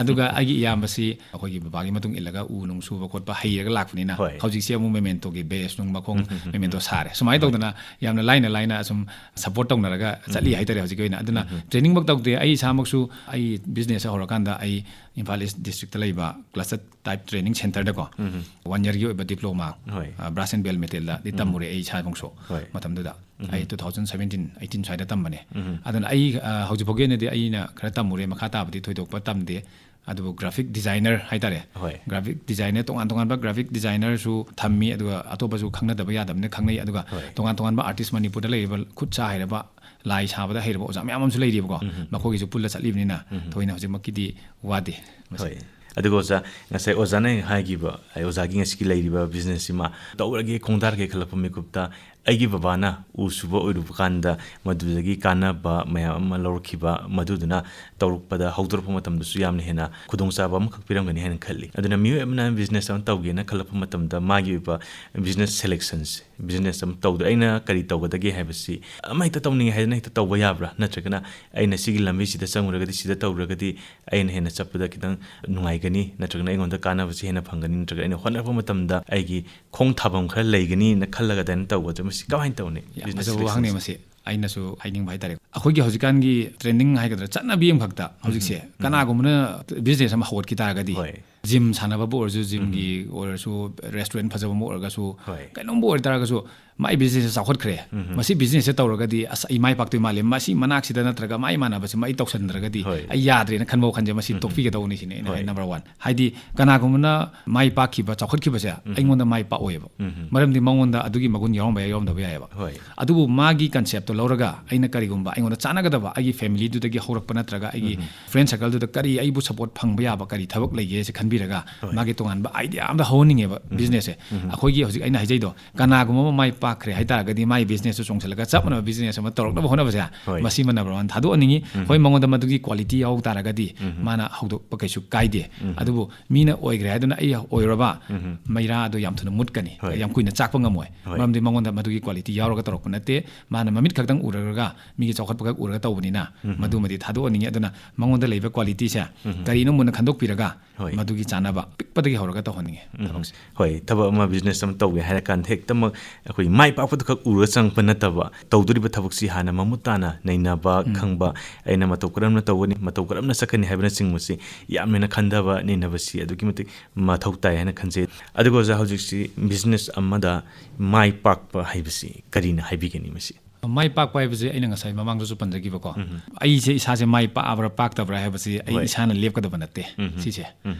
ꯑꯗꯨꯒ ꯑꯩꯒꯤ ꯏꯌꯥꯝꯕꯁꯤ ꯑꯩꯈꯣꯏꯒꯤ ꯕꯕꯥꯒꯤ ꯃꯇꯨꯡ ꯏꯜꯂꯒ ꯎ ꯅꯨꯡ ꯁꯨꯕ ꯈꯣꯠꯄ ꯍꯩꯔꯒ ꯂꯥꯛꯄꯅꯤꯅ ꯍꯣꯏ꯫ ꯍꯧꯖꯤꯛꯁꯦ ꯑꯃꯨꯛ ꯃꯦꯃꯦꯟꯇꯣꯒꯤ ꯕꯦꯁ ꯅꯨꯡ ꯃꯈꯣꯡ ꯎꯝ, ꯎꯝ, ꯎꯝ, ꯃꯦꯃꯦꯟꯇꯣ ꯎꯝ꯫ ꯁꯥꯔꯦ꯫ ꯁꯨꯃꯥꯏꯅ ꯍꯣꯏ꯫ ꯇꯧꯗꯅ ꯌꯥꯝꯅ ꯂꯥꯏꯅ ꯂꯥꯏꯅ ꯁꯨꯝ ꯁꯄꯣꯔꯠ ꯇꯧꯅꯔꯒ ꯆꯠꯂꯤ ꯎꯝ꯫ ꯍꯥꯏꯇꯥꯔꯦ ꯍꯧꯖꯤꯛꯀꯤ ꯑꯣꯏꯅ꯫ ꯑꯗꯨꯅ ꯎꯝ꯫ ꯇ꯭ꯔꯦꯅꯤꯡꯃꯛ ꯇꯧꯗꯦ꯫ ꯑꯩ ꯏꯁꯥꯃꯛꯁꯨ ꯑꯩ ꯕꯤꯖꯤꯅꯦꯁ ꯍꯧꯔꯀꯥꯟꯗ ꯑꯩ ꯏꯝꯐꯥꯜ ꯏꯁ ꯗꯤꯁꯇ꯭ꯔꯤꯛꯇ ꯂꯩꯕ ꯀ꯭ꯂꯁꯇꯔ ꯇꯥꯏꯞ ꯇ꯭ꯔꯦꯅꯤꯡ ꯁꯦꯟꯇꯔꯗꯀꯣ ꯎꯝ꯫ ꯋꯥꯟ ꯌꯔꯒꯤ ꯑꯣꯏꯕ ꯗꯤꯄ꯭ꯂꯣꯃꯥ, ꯍꯣꯏ꯫ ꯑ, ꯕ꯭ꯔꯥꯁ ꯑꯦꯟ ꯕꯦꯜ ꯃꯦꯇꯦꯜꯗ ꯗꯤ ꯎꯝ꯫ ꯇꯝꯃꯨꯔꯦ ꯑꯩ ꯏꯁꯥꯃꯛꯁꯨ ꯍꯣꯏ꯫ ꯃꯇꯝꯗꯨꯗ꯫ ꯎꯝ꯫ ꯑꯩ ꯇꯨ ꯊꯥꯎꯖꯟ ꯁꯚꯦꯟꯇꯤꯟ ꯑꯩꯠꯇꯤꯟ ꯁ꯭ꯋꯥꯏꯗ ꯇꯝꯕꯅꯦ꯫ ꯎꯝ꯫ ꯑꯗꯨꯅ ꯑꯩ, ꯑ, ꯍꯧꯖꯤꯛ ꯐꯥꯎꯒꯤ ꯑꯣꯏꯅꯗꯤ ꯑꯩꯅ ꯈꯔ ꯇꯝꯃꯨꯔꯦ, ꯃꯈꯥ ꯇꯥꯕꯗꯤ ꯊꯣꯏꯗꯣꯛꯄ ꯇꯝꯗꯦ꯫ ꯑꯗꯨꯕꯨ ꯒ꯭ꯔꯥꯐꯤꯛ ꯗꯤꯖꯥꯏꯅꯔ ꯍꯥꯏꯇꯥꯔꯦ꯫ ꯍꯣꯏ꯫ ꯒ꯭ꯔꯥꯐꯤꯛ ꯗꯤꯖꯥꯏꯅꯔ, ꯇꯣꯉꯥꯟ ꯇꯣꯉꯥꯟꯕ ꯒ꯭ꯔꯥꯐꯤꯛ ꯗꯤꯖꯥꯏꯅꯔꯁꯨ ꯊꯝꯃꯤ, ꯑꯗꯨꯒ ꯑꯇꯣꯞꯄꯁꯨ ꯈꯪꯅꯗꯕ ꯌꯥꯗꯕꯅꯤꯅ ꯈꯪꯅꯩ, ꯑꯗꯨꯒ ꯍꯣꯏ꯫ ꯇꯣꯉꯥꯟ ꯇꯣꯉꯥꯟꯕ ꯑꯥꯔꯇꯤꯁ ꯃꯅꯤꯄꯨꯔꯗ ꯂꯩꯔꯤꯕ ꯈꯨꯠ ꯁꯥ ꯍꯩꯔꯕ, ꯂꯥꯏ ꯁꯥꯕꯗ ꯍꯩꯔꯕ ꯑꯣꯖꯥ ꯃꯌꯥꯝ ꯑꯃꯁꯨ ꯂꯩꯔꯤꯕꯀꯣ꯫ ꯎꯝ꯫ ꯃꯈꯣꯏꯒꯤꯁꯨ ꯄꯨꯜꯂ ꯆꯠꯂꯤꯕꯅꯤꯅ ꯎꯝ꯫ ꯊꯣꯏꯅ ꯍꯧꯖꯤꯛꯃꯛꯀꯤꯗꯤ ꯋꯥꯗꯦ ꯃꯁꯤ꯫ ꯍꯣꯏ꯫ ꯑꯗꯨꯒ ꯑꯣꯖꯥ, ꯉꯁꯥꯏ ꯑꯣꯖꯥꯅ ꯍꯥꯏꯈꯤꯕ, ꯑꯩ ꯑꯣꯖꯥꯒꯤ ꯉꯁꯤꯒꯤ ꯂꯩꯔꯤꯕ ꯕꯤꯖꯤꯅꯦꯁꯁꯤꯃ ꯇꯧꯔꯒꯦ ꯈꯣꯡꯗꯥꯔꯒꯦ ꯈꯜꯂꯛꯄ ꯃꯤꯀꯨꯞꯇ, ꯑꯩꯒꯤ ꯕꯕꯥꯅ ꯎ ꯁꯨꯕ ꯑꯣꯏꯔꯨꯕ ꯀꯥꯟꯗ ꯃꯗꯨꯗꯒꯤ ꯀꯥꯟꯅꯕ ꯃꯌꯥꯝ ꯑꯃ ꯂꯧꯔꯛꯈꯤꯕ, ꯃꯗꯨꯗꯨꯅ ꯇꯧꯔꯛꯄꯗ, ꯍꯧꯗꯣꯔꯛꯄ ꯃꯇꯝꯗꯁꯨ ꯌꯥꯝꯅ ꯍꯦꯟꯅ ꯈꯨꯗꯣꯡꯆꯥꯕ ꯑꯃꯈꯛ ꯄꯤꯔꯝꯒꯅꯤ ꯍꯥꯏꯅ ꯈꯜꯂꯤ꯫ ꯑꯗꯨꯅ ꯃꯤꯑꯣꯏ ꯑꯃꯅ ꯕꯤꯖꯤꯅꯦꯁ ꯑꯃ ꯇꯧꯒꯦꯅ ꯈꯜꯂꯛꯄ ꯃꯇꯝꯗ ꯃꯥꯒꯤ ꯑꯣꯏꯕ ꯕꯤꯖꯤꯅꯦꯁ ꯁꯦꯂꯦꯛꯁꯟꯁꯦ, ꯕꯤꯖꯤꯅꯦꯁ ꯑꯃ ꯇꯧꯗ-, ꯑꯩꯅ ꯀꯔꯤ ꯇꯧꯒꯗꯒꯦ ꯍꯥꯏꯕꯁꯤ, ꯑꯃ ꯍꯦꯛꯇ ꯇꯧꯅꯤꯡꯉꯦ ꯍꯥꯏꯗꯅ ꯍꯦꯛꯇ ꯇꯧꯕ ꯌꯥꯕ꯭ꯔꯥ? ꯅꯠꯇ꯭ꯔꯒꯅ ꯑꯩꯅ ꯁꯤꯒꯤ ꯂꯝꯕꯤꯁꯤꯗ ꯆꯪꯉꯨꯔꯒꯗꯤ, ꯁꯤꯗ ꯇꯧꯔꯒꯗꯤ ꯑꯩꯅ ꯍꯦꯟꯅ ꯆꯠꯄꯗ ꯈꯤꯇꯪ ꯅꯨꯡꯉꯥꯏꯒꯅꯤ, ꯅꯠꯇ꯭ꯔꯒꯅ ꯑꯩꯉꯣꯟꯗ ꯀꯥꯟꯅꯕꯁꯤ ꯍꯦꯟꯅ ꯐꯪꯒꯅꯤ, ꯅꯠꯇ꯭ꯔꯒ ꯑꯩꯅ ꯍꯣꯠꯅꯔꯛꯄ ꯃꯇꯝꯗ ꯑꯩꯒꯤ ꯈꯣꯡ ꯊꯥꯐꯝ ꯈꯔ ꯂꯩꯒꯅꯤꯅ ꯈꯜꯂꯒ ꯑꯗꯨꯃꯥꯏꯅ ꯇꯧꯒꯗ꯭ꯔꯥ? ꯃꯁꯤ ꯀꯃꯥꯏꯅ ꯇꯧꯅꯤ? ꯌꯥꯝ ꯕꯤꯖꯤꯅꯦꯁ ꯐꯖꯕ ꯋꯥꯍꯪꯅꯦ ꯁꯦꯂꯦꯛꯁꯟꯁꯦ? ꯃꯁꯤ꯫ ꯑꯩꯅꯁꯨ ꯍꯥꯏꯅꯤꯡꯕ ꯍꯥꯏꯇꯥꯔꯦ, ꯑꯩꯈꯣꯏꯒꯤ ꯍꯧꯖꯤꯛꯀꯥꯟꯒꯤ ꯇ꯭ꯔꯦꯟꯗꯤꯡ ꯍꯥꯏꯒꯗ꯭ꯔꯥ, ꯆꯠꯅꯕꯤ ꯑꯃꯈꯛꯇ ꯍꯧꯖꯤꯛꯁꯦ, ꯎꯝ, ꯎꯝ꯫ ꯀꯅꯥꯒꯨꯝꯕꯅ ꯕꯤꯖꯤꯅꯦꯁ ꯑꯃ ꯍꯧꯒꯠꯈꯤ ꯇꯥꯔꯒꯗꯤ, ꯍꯣꯏ꯫ ꯖꯤꯝ ꯁꯥꯟꯅꯕꯕꯨ ꯑꯣꯏꯔꯁꯨ, ꯖꯤꯝꯒꯤ ꯑꯣꯏꯔꯁꯨ, ꯔꯦꯁꯇꯨꯔꯦꯟ ꯐꯖꯕ ꯑꯃ ꯑꯣꯏꯔꯒꯁꯨ, ꯍꯣꯏ꯫ ꯀꯩꯅꯣꯝꯕꯨ ꯑꯣꯏꯇꯥꯔꯒꯁꯨ, ꯃꯥꯏ ꯕꯤꯖꯤꯅꯦꯁꯁꯦ ꯆꯥꯎꯈꯠꯈ꯭ꯔꯦ, ꯃꯁꯤ ꯕꯤꯖꯤꯅꯦꯁꯁꯦ ꯇꯧꯔꯒꯗꯤ ꯑꯁ ꯑꯩ ꯃꯥꯏ ꯄꯥꯛꯇꯣꯏ ꯃꯥꯜꯂꯦ, ꯃꯁꯤ ꯃꯅꯥꯛꯁꯤꯗ ꯅꯠꯇ꯭ꯔꯒ ꯃꯥꯏ ꯃꯥꯟꯅꯕꯁꯤꯃ ꯑꯩ ꯇꯧꯁꯟꯗ꯭ꯔꯒꯗꯤ ꯍꯣꯏ꯫ ꯑꯩ ꯌꯥꯗ꯭ꯔꯦꯅ ꯈꯟꯕ ꯋꯥꯈꯜꯁꯦ ꯃꯁꯤ ꯇꯣꯛꯄꯤꯒꯗꯧꯕꯅꯤ ꯁꯤꯅꯤ ꯑꯩꯅ ꯍꯣꯏ꯫ ꯍꯥꯏ ꯅꯝꯕꯔ ꯋꯥꯟ꯫ ꯍꯥꯏꯗꯤ ꯀꯅꯥꯒꯨꯝꯕꯅ ꯃꯥꯏ ꯄꯥꯛꯈꯤꯕ, ꯆꯥꯎꯈꯠꯈꯤꯕꯁꯦ ꯑꯩꯉꯣꯟꯗ ꯃꯥꯏ ꯄꯥꯛꯑꯣꯏꯕ꯫ ꯃꯔꯝꯗꯤ ꯃꯉꯣꯟꯗ ꯑꯗꯨꯒꯤ ꯃꯒꯨꯟ ꯌꯥꯎꯔꯝꯕ ꯌꯥꯏ, ꯌꯥꯎꯔꯝꯗꯕ ꯌꯥꯏꯑꯕ꯫ ꯍꯣꯏ꯫ ꯑꯗꯨꯕꯨ ꯃꯥꯒꯤ ꯀꯟꯁꯦꯞꯇꯣ ꯂꯧꯔꯒ ꯑꯩꯅ ꯀꯔꯤꯒꯨꯝꯕ ꯑꯩꯉꯣꯟꯗ ꯆꯥꯟꯅꯒꯗꯕ ꯑꯩꯒꯤ ꯐꯦꯃꯤꯂꯤꯗꯨꯗꯒꯤ ꯍꯧꯔꯛꯄ ꯅꯠꯇ꯭ꯔꯒ ꯑꯩꯒꯤ ꯐ꯭ꯔꯦꯟ ꯁꯔꯀꯜꯗꯨꯗ ꯀꯔꯤ ꯑꯩꯕꯨ ꯁꯞꯄꯣꯔꯠ ꯐꯪꯕ ꯌꯥꯕ ꯀꯔꯤ ꯊꯕꯛ ꯂꯩꯒꯦꯁꯦ ꯈꯟꯕꯤꯔꯒ ꯍꯣꯏ꯫ ꯃꯥꯒꯤ ꯇꯣꯉꯥꯟꯕ ꯑꯥꯏꯗꯤꯌꯥ ꯑꯃꯗ ꯍꯧꯍꯟꯅꯤꯡꯉꯦꯕ ꯕꯤꯖꯤꯅꯦꯁꯁꯦ꯫ ꯑꯩꯈꯣꯏꯒꯤ ꯍꯧꯖꯤꯛ ꯑꯩꯅ ꯍꯥꯏꯖꯩꯗꯣ, ꯀꯅꯥꯒꯨꯝꯕ ꯑꯃ ꯃꯥꯏ ꯄꯥꯛꯈ꯭ꯔꯦ ꯍꯥꯏꯇꯥꯔꯒꯗꯤ ꯃꯥꯒꯤ ꯕꯤꯖꯤꯅꯦꯁꯇꯨ ꯆꯣꯡꯁꯤꯜꯂꯒ ꯆꯞ ꯃꯥꯟꯅꯕ ꯕꯤꯖꯤꯅꯦꯁ ꯑꯃ ꯇꯧꯔꯛꯅꯕ ꯍꯣꯠꯅꯕꯁꯦ ꯍꯣꯏ꯫ ꯃꯁꯤꯃ ꯅꯝꯕꯔ ꯋꯥꯟ ꯊꯥꯗꯣꯛꯍꯟꯅꯤꯡꯉꯤ꯫ ꯍꯣꯏ, ꯃꯉꯣꯟꯗ ꯃꯗꯨꯒꯤ ꯀ꯭ꯋꯥꯂꯤꯇꯤ ꯌꯥꯎ ꯇꯥꯔꯒꯗꯤ ꯃꯥꯅ ꯍꯧꯗꯣꯛꯄ ꯀꯩꯁꯨ ꯀꯥꯏꯗꯦ꯫ ꯑꯗꯨꯕꯨ ꯃꯤꯅ ꯑꯣꯏꯈ꯭ꯔꯦ ꯍꯥꯏꯗꯨꯅ ꯑꯩ ꯑꯣꯏꯔꯕ ꯃꯩꯔꯥ ꯑꯗꯣ ꯌꯥꯝ ꯊꯨꯅ ꯃꯨꯠꯀꯅꯤ, ꯍꯣꯏ꯫ ꯌꯥꯝ ꯀꯨꯏꯅ ꯆꯥꯛꯄ ꯉꯝꯃꯣꯏ꯫ ꯍꯣꯏ꯫ ꯃꯔꯝꯗꯤ ꯃꯉꯣꯟꯗ ꯃꯗꯨꯒꯤ ꯀ꯭ꯋꯥꯂꯤꯇꯤ ꯌꯥꯎꯔꯒ ꯇꯧꯔꯛꯄ ꯅꯠꯇꯦ꯫ ꯃꯥꯅ ꯃꯃꯤꯠ ꯈꯛꯇꯪ ꯎꯔꯒ ꯃꯤꯒꯤ ꯆꯥꯎꯈꯠꯄ ꯈꯛ ꯎꯔꯒ ꯇꯧꯕꯅꯤꯅ ꯃꯗꯨꯃꯗꯤ ꯊꯥꯗꯣꯛꯍꯟꯅꯤꯡꯉꯤ꯫ ꯑꯗꯨꯅ ꯃꯉꯣꯟꯗ ꯂꯩꯕ ꯀ꯭ꯋꯥꯂꯤꯇꯤꯁꯦ ꯀꯔꯤꯅꯣ ꯃꯨꯟꯅ ꯈꯟꯗꯣꯛꯄꯤꯔꯒ ꯍꯣꯏ꯫ ꯃꯗꯨꯒꯤ ꯆꯥꯟꯅꯕ ꯑꯄꯤꯛꯄꯗꯒꯤ ꯍꯧꯔꯒ ꯇꯧꯍꯟꯅꯤꯡꯉꯤ ꯊꯕꯛꯁꯦ꯫ ꯍꯣꯏ, ꯊꯕꯛ ꯑꯃ ꯕꯤꯖꯤꯅꯦꯁ ꯑꯃ ꯇꯧꯒꯦ ꯍꯥꯏꯔ ꯀꯥꯟꯗ ꯍꯦꯛꯇꯃꯛ ꯑꯩꯈꯣꯏ ꯃꯥꯏ ꯄꯥꯛꯄꯗꯨ ꯈꯛ ꯎꯔꯒ ꯆꯪꯉꯛꯄ ꯅꯠꯇꯕ, ꯇꯧꯗꯣꯔꯤꯕ ꯊꯕꯛꯁꯤ ꯍꯥꯟꯅ ꯃꯃꯨꯠ ꯇꯥꯅ ꯅꯩꯅꯕ, ꯈꯪꯕ, ꯑꯩꯅ ꯃꯇꯧ ꯀꯔꯝꯅ ꯇꯧꯒꯅꯤ, ꯃꯇꯧ ꯀꯔꯝꯅ ꯆꯠꯀꯅꯤ ꯍꯥꯏꯕꯅꯆꯤꯡꯕꯁꯤ ꯌꯥꯝ ꯍꯦꯟꯅ ꯈꯟꯊꯕ, ꯅꯩꯅꯕꯁꯤ ꯑꯗꯨꯛꯀꯤ ꯃꯇꯤꯛ ꯃꯊꯧ ꯇꯥꯏ ꯍꯥꯏꯅ ꯈꯟꯖꯩ꯫ ꯑꯗꯨꯒ ꯑꯣꯖꯥ, ꯍꯧꯖꯤꯛꯁꯤ ꯕꯤꯖꯤꯅꯦꯁ ꯑꯃꯗ ꯃꯥꯏ ꯄꯥꯛꯄ ꯍꯥꯏꯕꯁꯤ ꯀꯔꯤꯅ ꯍꯥꯏꯕꯤꯒꯅꯤ ꯃꯁꯤ? ꯃꯥꯏ ꯄꯥꯛꯄ ꯍꯥꯏꯕꯁꯦ ꯑꯩꯅ ꯉꯁꯥꯏ ꯃꯃꯥꯡꯗꯁꯨ ꯄꯟꯖꯈꯤꯕꯀꯣ, ꯑꯩꯁꯦ ꯏꯁꯥꯁꯦ ꯃꯥꯏ ꯄꯥꯛꯑꯕ꯭ꯔꯥ ꯄꯥꯛꯇꯕ꯭ꯔꯥ ꯍꯥꯏꯕꯁꯤ ꯑꯩ ꯍꯣꯏ꯫ ꯏꯁꯥꯅ ꯂꯦꯞꯀꯗꯕ ꯅꯠꯇꯦ꯫ ꯁꯤꯁꯦ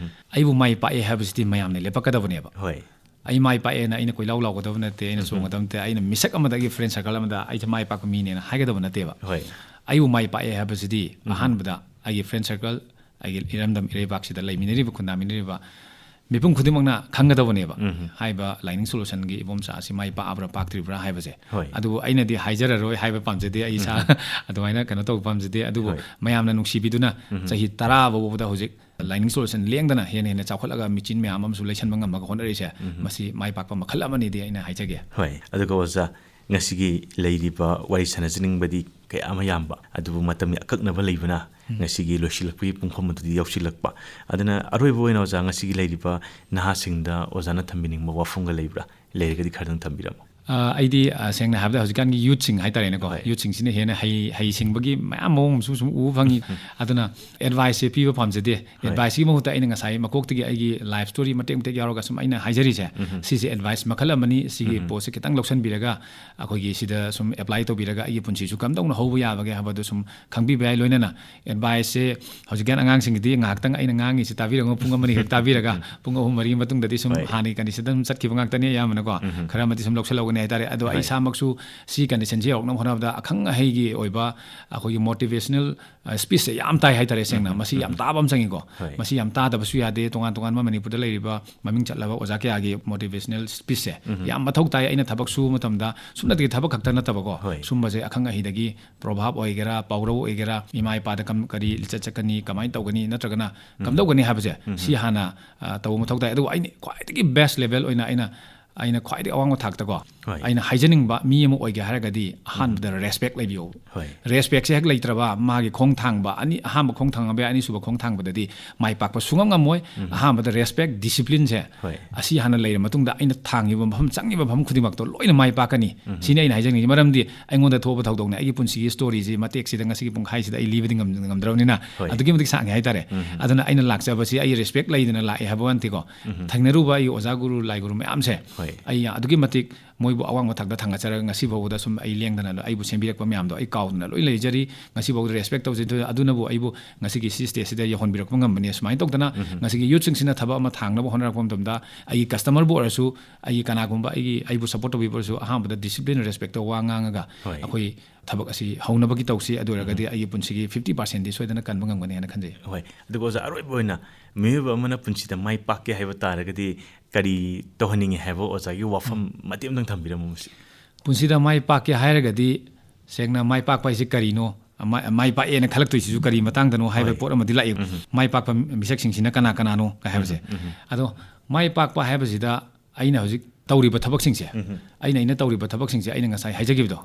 ꯑꯩꯕꯨ ꯃꯥꯏ ꯄꯥꯛꯑꯦ ꯍꯥꯏꯕꯁꯤꯗꯤ ꯃꯌꯥꯝꯅ ꯂꯦꯞꯄꯛꯀꯗꯕꯅꯦꯕ꯫ ꯍꯣꯏ꯫ ꯑꯩ ꯃꯥꯏ ꯄꯥꯛꯑꯦꯅ ꯑꯩꯅ ꯀꯣꯏꯂꯥꯎ ꯂꯥꯎꯒꯗꯕ ꯅꯠꯇꯦ, ꯑꯩꯅ ꯆꯣꯡꯒꯗꯕ ꯅꯠꯇꯦ, ꯑꯩꯅ ꯃꯤꯁꯛ ꯑꯃꯗ, ꯑꯩꯒꯤ ꯐ꯭ꯔꯦꯟ ꯁꯔꯀꯜ ꯑꯃꯗ ꯑꯩꯁꯦ ꯃꯥꯏ ꯄꯥꯛꯄ ꯃꯤꯅꯦꯅ ꯍꯥꯏꯒꯗꯕ ꯅꯠꯇꯦꯕ꯫ ꯍꯣꯏ꯫ ꯑꯩꯕꯨ ꯃꯥꯏ ꯄꯥꯛꯑꯦ ꯍꯥꯏꯕꯁꯤꯗꯤ ꯑꯍꯥꯟꯕꯗ ꯑꯩꯒꯤ ꯐ꯭ꯔꯦꯟ ꯁꯔꯀꯜ, ꯑꯩꯒꯤ ꯏꯔꯝꯗꯝ ꯏꯔꯩꯕꯥꯛꯁꯤꯗ ꯂꯩꯃꯤꯟꯅꯔꯤꯕ ꯈꯨꯟꯗꯥꯃꯤꯟꯅꯔꯤꯕ ꯃꯤꯄꯨꯝ ꯈꯨꯗꯤꯡꯃꯛꯅ ꯈꯪꯒꯗꯕꯅꯦꯕ꯫ ꯍꯥꯏꯕ ꯂꯥꯏꯅꯤꯡ ꯁꯣꯂꯨꯁꯟꯒꯤ ꯏꯕꯣꯝꯆꯥ ꯑꯁꯤ ꯃꯥꯏ ꯄꯥꯛꯑꯕ꯭ꯔꯥ ꯄꯥꯛꯇ꯭ꯔꯤꯕ꯭ꯔꯥ ꯍꯥꯏꯕꯁꯦ꯫ ꯍꯣꯏ꯫ ꯑꯗꯨꯕꯨ ꯑꯩꯅꯗꯤ ꯍꯥꯏꯖꯔꯔꯣꯏ ꯍꯥꯏꯕ ꯄꯥꯝꯖꯗꯦ, ꯑꯩ ꯏꯁꯥ ꯑꯗꯨꯃꯥꯏꯅ ꯀꯩꯅꯣ ꯇꯧꯕ ꯄꯥꯝꯖꯗꯦ꯫ ꯑꯗꯨꯕꯨ ꯍꯣꯏ꯫ ꯃꯌꯥꯝꯅ ꯅꯨꯡꯁꯤꯕꯤꯗꯨꯅ ꯆꯍꯤ ꯇꯔꯥ ꯐꯥꯎꯕꯗ ꯍꯧꯖꯤꯛ ꯂꯥꯏꯅꯤꯡ ꯁꯣꯂꯨꯁꯟ ꯂꯦꯡꯗꯅ ꯍꯦꯟꯅ ꯍꯦꯟꯅ ꯆꯥꯎꯈꯠꯂꯒ ꯃꯦꯆꯤꯟ ꯃꯌꯥꯝ ꯑꯃꯁꯨ ꯂꯩꯁꯟꯕ ꯉꯝꯃꯒ ꯍꯣꯠꯅꯔꯤꯁꯦ, ꯃꯁꯤ ꯃꯥꯏ ꯄꯥꯛꯄ ꯃꯈꯜ ꯑꯃꯅꯤꯗꯤ ꯑꯩꯅ ꯍꯥꯏꯖꯒꯦ꯫ ꯍꯣꯏ꯫ ꯑꯗꯨꯒ ꯑꯣꯖꯥ, ꯉꯁꯤꯒꯤ ꯂꯩꯔꯤꯕ ꯋꯥꯔꯤ ꯁꯥꯟꯅꯖꯅꯤꯡꯕꯗꯤ ꯀꯌꯥ ꯑꯃ ꯌꯥꯝꯕ, ꯑꯗꯨꯕꯨ ꯃꯇꯝꯒꯤ ꯑꯀꯛꯅꯕ ꯂꯩꯕꯅ ꯉꯁꯤꯒꯤ ꯂꯣꯏꯁꯤꯜꯂꯛꯄꯒꯤ ꯄꯨꯡꯐꯝ ꯑꯗꯨꯗꯤ ꯌꯧꯁꯤꯜꯂꯛꯄ꯫ ꯑꯗꯨꯅ ꯑꯔꯣꯏꯕ ꯑꯣꯏꯅ ꯑꯣꯖꯥ, ꯉꯁꯤꯒꯤ ꯂꯩꯔꯤꯕ ꯅꯍꯥꯁꯤꯡꯗ ꯑꯣꯖꯥꯅ ꯊꯝꯕꯤꯅꯤꯡꯕ ꯋꯥꯐꯝꯒ ꯂꯩꯕ꯭ꯔꯥ? ꯂꯩꯔꯒꯗꯤ ꯈꯔꯗꯪ ꯊꯝꯕꯤꯔꯝꯃꯨ꯫ ꯑ, ꯑꯩꯗꯤ, ꯑ, ꯁꯦꯡꯅ ꯍꯥꯏꯕꯗ ꯍꯧꯖꯤꯛꯀꯥꯟꯒꯤ ꯌꯨꯠꯁꯤꯡ ꯍꯥꯏꯇꯥꯔꯦꯅꯦꯀꯣ, ꯍꯣꯏ꯫ ꯌꯨꯠꯁꯤꯡꯁꯤꯅ ꯍꯦꯟꯅ ꯍꯩ ꯍꯩꯁꯤꯡꯕꯒꯤ ꯃꯌꯥꯝ ꯃꯑꯣꯡ ꯑꯃꯁꯨ ꯁꯨꯝ ꯎꯕ ꯐꯪꯉꯤ꯫ ꯑꯗꯨꯅ ꯑꯦꯗꯚꯥꯏꯁꯁꯦ ꯄꯤꯕ ꯄꯥꯝꯖꯗꯦ꯫ ꯑꯦꯗꯚꯥꯏꯁꯀꯤ ꯃꯍꯨꯠꯇ ꯑꯩꯅ ꯉꯁꯥꯏ ꯃꯀꯣꯛꯇꯒꯤ ꯑꯩꯒꯤ ꯂꯥꯏꯐ ꯁ꯭ꯇꯣꯔꯤ ꯃꯇꯦꯛ ꯃꯇꯦꯛ ꯌꯥꯎꯔꯒ ꯁꯨꯝ ꯑꯩꯅ ꯍꯥꯏꯖꯔꯤꯁꯦ, ꯁꯤꯁꯦ ꯑꯦꯗꯚꯥꯏꯁ ꯃꯈꯜ ꯑꯃꯅꯤ꯫ ꯁꯤꯒꯤ ꯄꯣꯠꯁꯦ ꯈꯤꯇꯪ ꯂꯧꯁꯟꯕꯤꯔꯒ ꯑꯩꯈꯣꯏꯒꯤ ꯁꯤꯗ ꯁꯨꯝ ꯑꯦꯄ꯭ꯂꯥꯏ ꯇꯧꯕꯤꯔꯒ ꯑꯩꯒꯤ ꯄꯨꯟꯁꯤꯁꯨ ꯀꯝꯗꯧꯅ ꯍꯧꯕ ꯌꯥꯕꯒꯦ ꯍꯥꯏꯕꯗꯨ ꯁꯨꯝ ꯈꯪꯕꯤꯕ ꯌꯥꯏ꯫ ꯂꯣꯏꯅꯅ ꯑꯦꯗꯚꯥꯏꯁꯁꯦ ꯍꯧꯖꯤꯛꯀꯥꯟ ꯑꯉꯥꯡꯁꯤꯡꯒꯤꯗꯤ ꯉꯥꯏꯍꯥꯛꯇꯪ ꯑꯩꯅ ꯉꯥꯡꯉꯤꯁꯦ ꯇꯥꯕꯤꯔꯒ ꯄꯨꯡ ꯑꯃ ꯑꯅꯤ ꯍꯦꯛ ꯇꯥꯕꯤꯔꯒ ꯄꯨꯡ ꯑꯍꯨꯝ ꯃꯔꯤꯒꯤ ꯃꯇꯨꯡꯗꯗꯤ ꯁꯨꯝ ꯍꯣꯏ꯫ ꯍꯥꯟꯅꯒꯤ ꯀꯟꯗꯤꯁꯟꯗ ꯑꯗꯨꯝ ꯆꯠꯈꯤꯕ ꯉꯥꯛꯇꯅꯤ ꯑꯌꯥꯝꯕꯅꯀꯣ꯫ ꯈꯔ ꯑꯃꯗꯤ ꯁꯨꯝ ꯂꯧꯁꯜꯍꯧꯒꯅꯤ ꯍꯥꯏꯇꯥꯔꯦ꯫ ꯑꯗꯣ ꯑꯩ ꯍꯣꯏ꯫ ꯏꯁꯥꯃꯛꯁꯨ ꯁꯤ ꯀꯟꯗꯤꯁꯟꯁꯤ ꯌꯧꯔꯛꯅꯕ ꯍꯣꯠꯅꯕꯗ ꯑꯈꯪ ꯑꯍꯩꯒꯤ ꯑꯣꯏꯕ ꯑꯩꯈꯣꯏꯒꯤ ꯃꯣꯇꯤꯚꯦꯁꯅꯦꯜ ꯁ꯭ꯄꯤꯁꯁꯦ ꯌꯥꯝ ꯇꯥꯏ ꯍꯥꯏꯇꯥꯔꯦ꯫ ꯁꯦꯡꯅ ꯃꯁꯤ ꯌꯥꯝ ꯇꯥꯕ ꯑꯃ ꯆꯪꯉꯤꯀꯣ꯫ ꯍꯣꯏ꯫ ꯃꯁꯤ ꯌꯥꯝ ꯇꯥꯗꯕꯁꯨ ꯌꯥꯗꯦ꯫ ꯇꯣꯉꯥꯟ ꯇꯣꯉꯥꯟꯕ ꯃꯅꯤꯄꯨꯔꯗ ꯂꯩꯔꯤꯕ ꯃꯃꯤꯡ ꯆꯠꯂꯕ ꯑꯣꯖꯥ ꯀꯌꯥꯒꯤ ꯃꯣꯇꯤꯚꯦꯁꯅꯦꯜ ꯁ꯭ꯄꯤꯁꯁꯦ ꯌꯥꯝ ꯃꯊꯧ ꯇꯥꯏ꯫ ꯑꯩꯅ ꯊꯕꯛ ꯁꯨꯕ ꯃꯇꯝꯗ ꯁꯨꯞꯅꯇꯒꯤ ꯊꯕꯛ ꯈꯛꯇ ꯅꯠꯇꯕꯀꯣ, ꯍꯣꯏ꯫ ꯁꯨꯝꯕꯁꯦ ꯑꯈꯪ ꯑꯍꯩꯗꯒꯤ, ꯄ꯭ꯔꯣꯚꯥꯞ ꯑꯣꯏꯒꯦꯔꯥ, ꯄꯥꯎꯔꯧ ꯑꯣꯏꯒꯦꯔꯥ, ꯏꯃꯥ ꯏꯄꯥꯗ ꯀꯝ-, ꯀꯔꯤ ꯂꯤꯆꯠ ꯆꯠꯀꯅꯤ, ꯀꯃꯥꯏꯅ ꯇꯧꯒꯅꯤ, ꯅꯠꯇ꯭ꯔꯒꯅ ꯀꯝꯗꯧꯒꯅꯤ ꯍꯥꯏꯕꯁꯦ ꯁꯤ ꯍꯥꯟꯅ, ꯑ, ꯇꯧꯕ ꯃꯊꯧ ꯇꯥꯏ꯫ ꯑꯗꯨꯒ ꯑꯩꯅ ꯈ꯭ꯋꯥꯏꯗꯒꯤ ꯕꯦꯁ ꯂꯦꯚꯦꯜ ꯑꯣꯏꯅ ꯑꯩꯅ, ꯑꯩꯅ ꯈ꯭ꯋꯥꯏꯗꯒꯤ ꯑꯋꯥꯡꯕ ꯊꯥꯛꯇꯀꯣ ꯍꯣꯏ꯫ ꯑꯩꯅ ꯍꯥꯏꯖꯅꯤꯡꯕ ꯃꯤ ꯑꯃ ꯑꯣꯏꯒꯦ ꯍꯥꯏꯔꯒꯗꯤ ꯑꯍꯥꯟꯕꯗ ꯔꯦꯁꯄꯦꯛ ꯂꯩꯕꯤꯌꯣ꯫ ꯍꯣꯏ꯫ ꯔꯦꯁꯄꯦꯛꯁꯦ ꯍꯦꯛ ꯂꯩꯇ꯭ꯔꯕ, ꯃꯥꯒꯤ ꯈꯣꯡ ꯊꯥꯡꯕ ꯑꯅꯤ, ꯑꯍꯥꯟꯕ ꯈꯣꯡ ꯊꯥꯡꯉꯕ ꯌꯥꯏ, ꯑꯅꯤꯁꯨꯕ ꯈꯣꯡ ꯊꯥꯡꯕꯗꯗꯤ ꯃꯥꯏ ꯄꯥꯛꯄ ꯁꯨꯡꯉꯝ ꯉꯝꯃꯣꯏ꯫ ꯑꯍꯥꯟꯕꯗ ꯔꯦꯁꯄꯦꯛ, ꯗꯤꯁꯤꯄ꯭ꯂꯤꯟꯁꯦ ꯍꯣꯏ꯫ ꯑꯁꯤ ꯍꯥꯟꯅ ꯂꯩꯔ ꯃꯇꯨꯡꯗ ꯑꯩꯅ ꯊꯥꯡꯉꯤꯕ ꯃꯐꯝ, ꯆꯪꯉꯤꯕ ꯃꯐꯝ ꯈꯨꯗꯤꯡꯃꯛꯇꯣ ꯂꯣꯏꯅ ꯃꯥꯏ ꯄꯥꯛꯀꯅꯤ꯫ ꯁꯤꯅꯤ ꯑꯩꯅ ꯍꯥꯏꯖꯅꯤꯡꯉꯤꯁꯦ꯫ ꯃꯔꯝꯗꯤ ꯑꯩꯉꯣꯟꯗ ꯊꯣꯛꯄ ꯊꯧꯗꯣꯛꯅꯦ꯫ ꯑꯩꯒꯤ ꯄꯨꯟꯁꯤꯒꯤ ꯁ꯭ꯇꯣꯔꯤꯁꯤ ꯃꯇꯦꯛꯁꯤꯗ ꯉꯁꯤꯒꯤ ꯄꯨꯡꯈꯥꯏꯁꯤꯗ ꯑꯩ ꯂꯤꯕꯗꯤ ꯉꯝ-, ꯉꯝꯗ꯭ꯔꯕꯅꯤꯅ ꯍꯣꯏ꯫ ꯑꯗꯨꯛꯀꯤ ꯃꯇꯤꯛ ꯁꯥꯡꯉꯦ ꯍꯥꯏꯇꯥꯔꯦ꯫ ꯑꯗꯨꯅ ꯑꯩꯅ ꯂꯥꯛꯆꯕꯁꯤ ꯑꯩ ꯔꯦꯁꯄꯦꯛ ꯂꯩꯗꯅ ꯂꯥꯛꯑꯦ ꯍꯥꯏꯕ ꯋꯥ ꯅꯠꯇꯦꯀꯣ꯫ ꯊꯦꯡꯅꯔꯨꯕ ꯑꯩꯒꯤ ꯑꯣꯖꯥ ꯒꯨꯔꯨ ꯂꯥꯏ ꯒꯨꯔꯨ ꯃꯌꯥꯝꯁꯦ ꯍꯣꯏ꯫ ꯑꯩ ꯑꯗꯨꯛꯀꯤ ꯃꯇꯤꯛ ꯃꯣꯏꯕꯨ ꯑꯋꯥꯡꯕ ꯊꯥꯛꯇ ꯊꯥꯡꯒꯠꯆꯔꯒ ꯉꯁꯤ ꯐꯥꯎꯕꯗ ꯁꯨꯝ ꯑꯩ ꯂꯦꯡꯗꯅ ꯑꯩꯕꯨ ꯁꯦꯝꯕꯤꯔꯛꯄ ꯃꯌꯥꯝꯗꯣ ꯑꯩ ꯀꯥꯎꯗꯅ ꯂꯣꯏ ꯂꯩꯖꯔꯤ꯫ ꯉꯁꯤ ꯐꯥꯎꯕꯗ ꯔꯦꯁꯄꯦꯛ ꯇꯧꯖꯩ꯫ ꯑꯗꯨꯅꯕꯨ ꯑꯩꯕꯨ ꯉꯁꯤꯒꯤ ꯁꯤ ꯁ꯭ꯇꯦꯖꯁꯤꯗ ꯌꯧꯍꯟꯕꯤꯔꯛꯄ ꯉꯝꯕꯅꯦ꯫ ꯁꯨꯃꯥꯏꯅ ꯇꯧꯗꯅ ꯉꯁꯤꯒꯤ ꯌꯨꯠꯁꯤꯡꯁꯤꯅ ꯊꯕꯛ ꯑꯃ ꯊꯥꯡꯅꯕ ꯍꯣꯠꯅꯔꯛꯄ ꯃꯇꯝꯗ ꯑꯩꯒꯤ ꯀꯁꯇꯃꯔꯕꯨ ꯑꯣꯏꯔꯁꯨ, ꯑꯩꯒꯤ ꯀꯅꯥꯒꯨꯝꯕ ꯑꯩꯒꯤ, ꯑꯩꯕꯨ ꯁꯞꯄꯣꯔꯠ ꯇꯧꯕꯤꯕ ꯑꯣꯏꯔꯁꯨ ꯑꯍꯥꯟꯕꯗ ꯗꯤꯁꯤꯄ꯭ꯂꯤꯟ, ꯔꯦꯁꯄꯦꯛꯇ ꯋꯥ ꯉꯥꯡꯉꯒ ꯍꯣꯏ꯫ ꯑꯩꯈꯣꯏ ꯊꯕꯛ ꯑꯁꯤ ꯍꯧꯅꯕꯒꯤ ꯇꯧꯁꯤ꯫ ꯑꯗꯨ ꯑꯣꯏꯔꯒꯗꯤ ꯑꯩꯒꯤ ꯄꯨꯟꯁꯤꯒꯤ ꯐꯤꯐꯇꯤ ꯄꯥꯔꯁꯦꯟꯗꯤ ꯁꯣꯏꯗꯅ ꯀꯟꯕ ꯉꯝꯒꯅꯤ ꯍꯥꯏꯅ ꯈꯟꯖꯩ꯫ ꯍꯣꯏ꯫ ꯑꯗꯨꯒ ꯑꯣꯖꯥ, ꯑꯔꯣꯏꯕ ꯑꯣꯏꯅ ꯃꯤꯑꯣꯏꯕ ꯑꯃꯅ ꯄꯨꯟꯁꯤꯗ ꯃꯥꯏ ꯄꯥꯛꯀꯦ ꯍꯥꯏꯕ ꯇꯥꯔꯒꯗꯤ ꯀꯔꯤ ꯇꯧꯍꯟꯅꯤꯡꯉꯤ ꯍꯥꯏꯕ ꯑꯣꯖꯥꯒꯤ ꯋꯥꯐꯝ ꯃꯇꯦꯛ ꯑꯃꯇꯪ ꯊꯝꯕꯤꯔꯝꯃꯣ ꯃꯁꯤ꯫ ꯄꯨꯟꯁꯤꯗ ꯃꯥꯏ ꯄꯥꯛꯀꯦ ꯍꯥꯏꯔꯒꯗꯤ ꯁꯦꯡꯅ ꯃꯥꯏ ꯄꯥꯛꯄ ꯍꯥꯏꯁꯤ ꯀꯔꯤꯅꯣ? ꯃꯥꯏ, ꯃꯥꯏ ꯄꯥꯛꯑꯦꯅ ꯈꯜꯂꯛꯇꯣꯏꯁꯤꯁꯨ ꯀꯔꯤ ꯃꯇꯥꯡꯗꯅꯣ ꯍꯥꯏꯕ ꯍꯣꯏ꯫ ꯄꯣꯠ ꯑꯃꯗꯤ ꯂꯥꯛꯑꯦ꯫ ꯃꯥꯏ ꯄꯥꯛꯄ ꯃꯤꯁꯛꯁꯤꯡꯁꯤꯅ ꯀꯅꯥ ꯀꯅꯥꯅꯣ ꯀꯥꯏ ꯍꯥꯏꯕꯁꯦ꯫ ꯑꯗꯣ ꯃꯥꯏ ꯄꯥꯛꯄ ꯍꯥꯏꯕꯁꯤꯗ ꯑꯩꯅ ꯍꯧꯖꯤꯛ ꯇꯧꯔꯤꯕ ꯊꯕꯛꯁꯤꯡꯁꯦ, ꯑꯩꯅ, ꯑꯩꯅ ꯇꯧꯔꯤꯕ ꯊꯕꯛꯁꯤꯡꯁꯦ ꯑꯩꯅ ꯉꯁꯥꯏ ꯍꯥꯏꯖꯈꯤꯕꯗꯣ,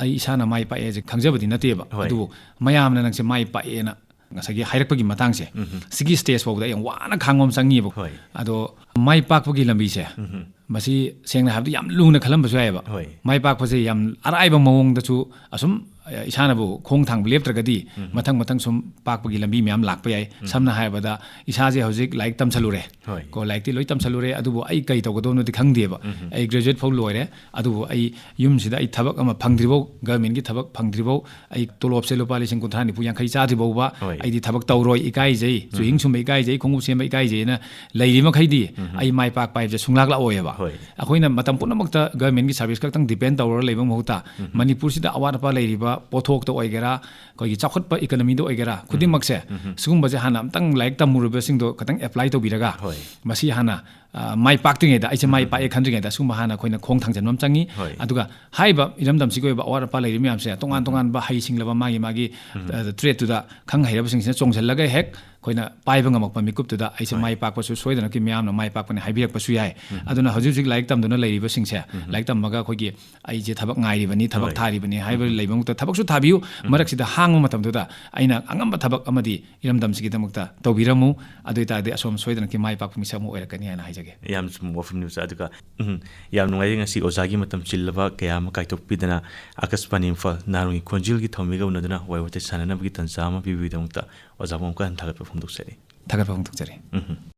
ꯑꯩ ꯏꯁꯥꯅ ꯃꯥꯏ ꯄꯥꯛꯑꯦꯁꯦ ꯈꯪꯖꯕꯗꯤ ꯅꯠꯇꯦꯕ꯫ ꯍꯣꯏ꯫ ꯑꯗꯨꯕꯨ ꯃꯌꯥꯝꯅ ꯅꯪꯁꯦ ꯃꯥꯏ ꯄꯥꯛꯑꯦꯅ ꯉꯁꯥꯏꯒꯤ ꯍꯥꯏꯔꯛꯄꯒꯤ ꯃꯇꯥꯡꯁꯦ, ꯎꯝ꯫ ꯁꯤꯒꯤ ꯁ꯭ꯇꯦꯖ ꯐꯥꯎꯕꯗ ꯌꯥꯝ ꯋꯥꯅ ꯈꯥꯡꯕ ꯑꯃ ꯆꯪꯉꯤꯕ꯫ ꯍꯣꯏ꯫ ꯑꯗꯣ ꯃꯥꯏ ꯄꯥꯛꯄꯒꯤ ꯂꯝꯕꯤꯁꯦ, ꯎꯝ꯫ ꯃꯁꯤ ꯁꯦꯡꯅ ꯍꯥꯏꯕꯗ ꯌꯥꯝ ꯂꯨꯅ ꯈꯜꯂꯝꯕꯁꯨ ꯌꯥꯏꯑꯕ꯫ ꯍꯣꯏ꯫ ꯃꯥꯏ ꯄꯥꯛꯄꯁꯦ ꯌꯥꯝ ꯑꯔꯥꯏꯕ ꯃꯑꯣꯡꯗꯁꯨ ꯑꯁꯨꯝ, ꯑ, ꯏꯁꯥꯅꯕꯨ ꯈꯣꯡ ꯊꯥꯡꯕ ꯂꯦꯞꯇ꯭ꯔꯒꯗꯤ ꯎꯝ꯫ ꯃꯊꯪ ꯃꯊꯪ ꯁꯨꯝ ꯄꯥꯛꯄꯒꯤ ꯂꯝꯕꯤ ꯃꯌꯥꯝ ꯂꯥꯛꯄ ꯌꯥꯏ꯫ ꯎꯝ꯫ ꯁꯝꯅ ꯍꯥꯏꯔꯕꯗ ꯏꯁꯥꯁꯦ ꯍꯧꯖꯤꯛ ꯂꯥꯏꯔꯤꯛ ꯇꯝꯁꯜꯂꯨꯔꯦ꯫ ꯍꯣꯏ꯫ ꯀꯣ, ꯂꯥꯏꯔꯤꯛꯇꯤ ꯂꯣꯏ ꯇꯝꯁꯜꯂꯨꯔꯦ, ꯑꯗꯨꯕꯨ ꯑꯩ ꯀꯩ ꯇꯧꯒꯗꯕꯅꯣꯗꯤ ꯈꯪꯗꯦꯕ꯫ ꯎꯝ꯫ ꯑꯩ ꯒ꯭ꯔꯦꯖꯨꯑꯦꯠ ꯐꯥꯎ ꯂꯣꯏꯔꯦ, ꯑꯗꯨꯕꯨ ꯑꯩ ꯌꯨꯝꯁꯤꯗ ꯑꯩ ꯊꯕꯛ ꯑꯃ ꯐꯪꯗ꯭ꯔꯤꯐꯥꯎ, ꯒꯚꯔꯟꯃꯦꯟꯠꯀꯤ ꯊꯕꯛ ꯐꯪꯗ꯭ꯔꯤꯐꯥꯎ, ꯑꯩ ꯇꯣꯂꯣꯞꯁꯦ ꯂꯨꯄꯥ ꯂꯤꯁꯤꯡ ꯀꯨꯟꯊ꯭ꯔꯥ ꯅꯤꯐꯨ ꯌꯥꯡꯈꯩ ꯆꯥꯗ꯭ꯔꯤ ꯐꯥꯎꯕ ꯍꯣꯏ꯫ ꯑꯩꯗꯤ ꯊꯕꯛ ꯇꯧꯔꯣꯏ, ꯏꯀꯥꯏꯖꯩ, ꯆꯨꯍꯤꯡ ꯁꯨꯝꯕ ꯏꯀꯥꯏꯖꯩ, ꯈꯣꯡꯎꯞ ꯁꯦꯝꯕ ꯏꯀꯥꯏꯖꯩꯅ ꯂꯩꯔꯤ ꯃꯈꯩꯗꯤ ꯎꯝ꯫ ꯑꯩ ꯃꯥꯏ ꯄꯥꯛꯄ ꯍꯥꯏꯕꯁꯦ ꯁꯨꯡꯂꯥꯛ ꯂꯥꯛꯑꯣꯏꯕ꯫ ꯍꯣꯏ꯫ ꯑꯩꯈꯣꯏꯅ ꯃꯇꯝ ꯄꯨꯝꯅꯃꯛꯇ ꯒꯚꯔꯟꯃꯦꯟꯠꯀꯤ ꯁꯥꯔꯚꯤꯁ ꯈꯛꯇꯪ ꯗꯤꯄꯦꯟ ꯇꯧꯔꯒ ꯂꯩꯕ ꯃꯍꯨꯠꯇ, ꯎꯝ꯫ ꯃꯅꯤꯄꯨꯔꯁꯤꯗ ꯑꯋꯥꯠ ꯑꯄꯥ ꯂꯩꯔꯤꯕ ꯄꯣꯠꯊꯣꯛꯇ ꯑꯣꯏꯒꯦꯔꯥ, ꯑꯩꯈꯣꯏꯒꯤ ꯆꯥꯎꯈꯠꯄ ꯏꯀꯅꯃꯤꯗ ꯑꯣꯏꯒꯦꯔꯥ, ꯈꯨꯗꯤꯡꯃꯛꯁꯦ ꯎꯝ꯫ ꯁꯤꯒꯨꯝꯕꯁꯦ ꯍꯥꯟꯅ ꯑꯝꯇꯪ ꯂꯥꯏꯔꯤꯛ ꯇꯝꯃꯨꯔꯕꯁꯤꯡꯗꯣ ꯈꯤꯇꯪ ꯑꯦꯄ꯭ꯂꯥꯏ ꯇꯧꯕꯤꯔꯒ, ꯍꯣꯏ꯫ ꯃꯁꯤ ꯍꯥꯟꯅ, ꯑ, ꯃꯥꯏ ꯄꯥꯛꯇ꯭ꯔꯤꯉꯩꯗ, ꯑꯩꯁꯦ ꯃꯥꯏ ꯎꯝ꯫ ꯄꯥꯛꯑꯦ ꯈꯟꯗ꯭ꯔꯤꯉꯩꯗ ꯁꯤꯒꯨꯝꯕ ꯍꯥꯟꯅ ꯑꯩꯈꯣꯏꯅ ꯈꯣꯡ ꯊꯥꯡꯖꯤꯟꯕ ꯑꯃ ꯆꯪꯉꯤ꯫ ꯍꯣꯏ꯫ ꯑꯗꯨꯒ ꯍꯥꯏꯔꯤꯕ ꯏꯔꯝꯗꯝꯁꯤꯒꯤ ꯑꯣꯏꯕ ꯑꯋꯥꯠ ꯑꯄꯥ ꯂꯩꯔꯤꯕ ꯃꯌꯥꯝꯁꯦ ꯇꯣꯉꯥꯟ ꯎꯝ꯫ ꯇꯣꯉꯥꯟꯕ ꯍꯩꯁꯤꯡꯂꯕ ꯃꯥꯒꯤ ꯃꯥꯒꯤ, ꯎꯝ꯫ ꯑ, ꯇ꯭ꯔꯦꯠꯇꯨꯗ ꯈꯪ ꯍꯩꯔꯕꯁꯤꯡꯁꯤꯅ ꯆꯣꯡꯁꯤꯜꯂꯒ ꯍꯦꯛ ꯑꯩꯈꯣꯏꯅ ꯄꯥꯏꯕ ꯉꯝꯃꯛꯄ ꯃꯤꯀꯨꯞꯇꯨꯗ ꯑꯩꯁꯦ ꯍꯣꯏ꯫ ꯃꯥꯏ ꯄꯥꯛꯄꯁꯨ ꯁꯣꯏꯗꯅꯀꯤ ꯃꯤꯌꯥꯝꯅ ꯃꯥꯏ ꯄꯥꯛꯄꯅꯤ ꯍꯥꯏꯕꯤꯔꯛꯄꯁꯨ ꯌꯥꯏ꯫ ꯎꯝ꯫ ꯑꯗꯨꯅ ꯍꯧꯖꯤꯛ ꯍꯧꯖꯤꯛ ꯂꯥꯏꯔꯤꯛ ꯇꯝꯗꯨꯅ ꯂꯩꯔꯤꯕꯁꯤꯡꯁꯦ, ꯎꯝ꯫ ꯂꯥꯏꯔꯤꯛ ꯇꯝꯃꯒ ꯑꯩꯈꯣꯏꯒꯤ ꯑꯩꯁꯦ ꯊꯕꯛ ꯉꯥꯏꯔꯤꯕꯅꯤ, ꯊꯕꯛ ꯍꯣꯏ꯫ ꯊꯥꯔꯤꯕꯅꯤ ꯍꯥꯏꯕ ꯎꯝ꯫ ꯂꯩꯕ ꯃꯍꯨꯠꯇ ꯊꯕꯛꯁꯨ ꯊꯥꯕꯤꯌꯨ, ꯎꯝ꯫ ꯃꯔꯛꯁꯤꯗ ꯍꯥꯡꯕ ꯃꯇꯝꯗꯨꯗ ꯑꯩꯅ ꯑꯉꯝꯕ ꯊꯕꯛ ꯑꯃꯗꯤ ꯏꯔꯝꯗꯝꯁꯤꯒꯤꯗꯃꯛꯇ ꯇꯧꯕꯤꯔꯝꯃꯨ꯫ ꯑꯗꯨ ꯑꯣꯏꯇꯥꯔꯗꯤ ꯑꯁꯣꯝ ꯁꯣꯏꯗꯅꯀꯤ ꯃꯥꯏ ꯄꯥꯛꯄ ꯃꯤꯁꯛ ꯑꯃ ꯑꯣꯏꯔꯛꯀꯅꯤ ꯍꯥꯏꯅ ꯍꯥꯏꯖꯒꯦ꯫ ꯌꯥꯝ ꯆꯨꯝꯕ ꯋꯥꯐꯝꯅꯤ ꯑꯣꯖꯥ꯫ ꯑꯗꯨꯒ, ꯎꯝ, ꯌꯥꯝ ꯅꯨꯡꯉꯥꯏꯖꯩ ꯉꯁꯤ ꯑꯣꯖꯥꯒꯤ ꯃꯇꯝ ꯆꯤꯜꯂꯕ ꯀꯌꯥ ꯑꯃ ꯀꯥꯏꯊꯣꯛꯄꯤꯗꯅ ꯑꯥꯀꯥꯁꯕꯥꯅꯤ ꯏꯝꯐꯥꯜ ꯅꯍꯥꯔꯣꯜꯒꯤ ꯈꯣꯟꯖꯦꯜꯒꯤ ꯊꯧꯃꯤꯒ ꯎꯅꯗꯨꯅ ꯋꯥꯔꯤ ꯋꯥꯇꯥꯏ ꯁꯥꯟꯅꯅꯕꯒꯤ ꯇꯥꯟꯖꯥ ꯑꯃ ꯄꯤꯕꯒꯤꯗꯃꯛꯇ ꯑꯣꯖꯥꯕꯨ ꯑꯃꯨꯛꯀ ꯍꯟꯅ ꯊꯥꯒꯠꯄ ꯐꯣꯡꯗꯣꯛꯆꯔꯤ꯫ ꯊꯥꯒꯠꯄ ꯐꯣꯡꯗꯣꯛꯆꯔꯤ꯫ ꯎꯝ꯫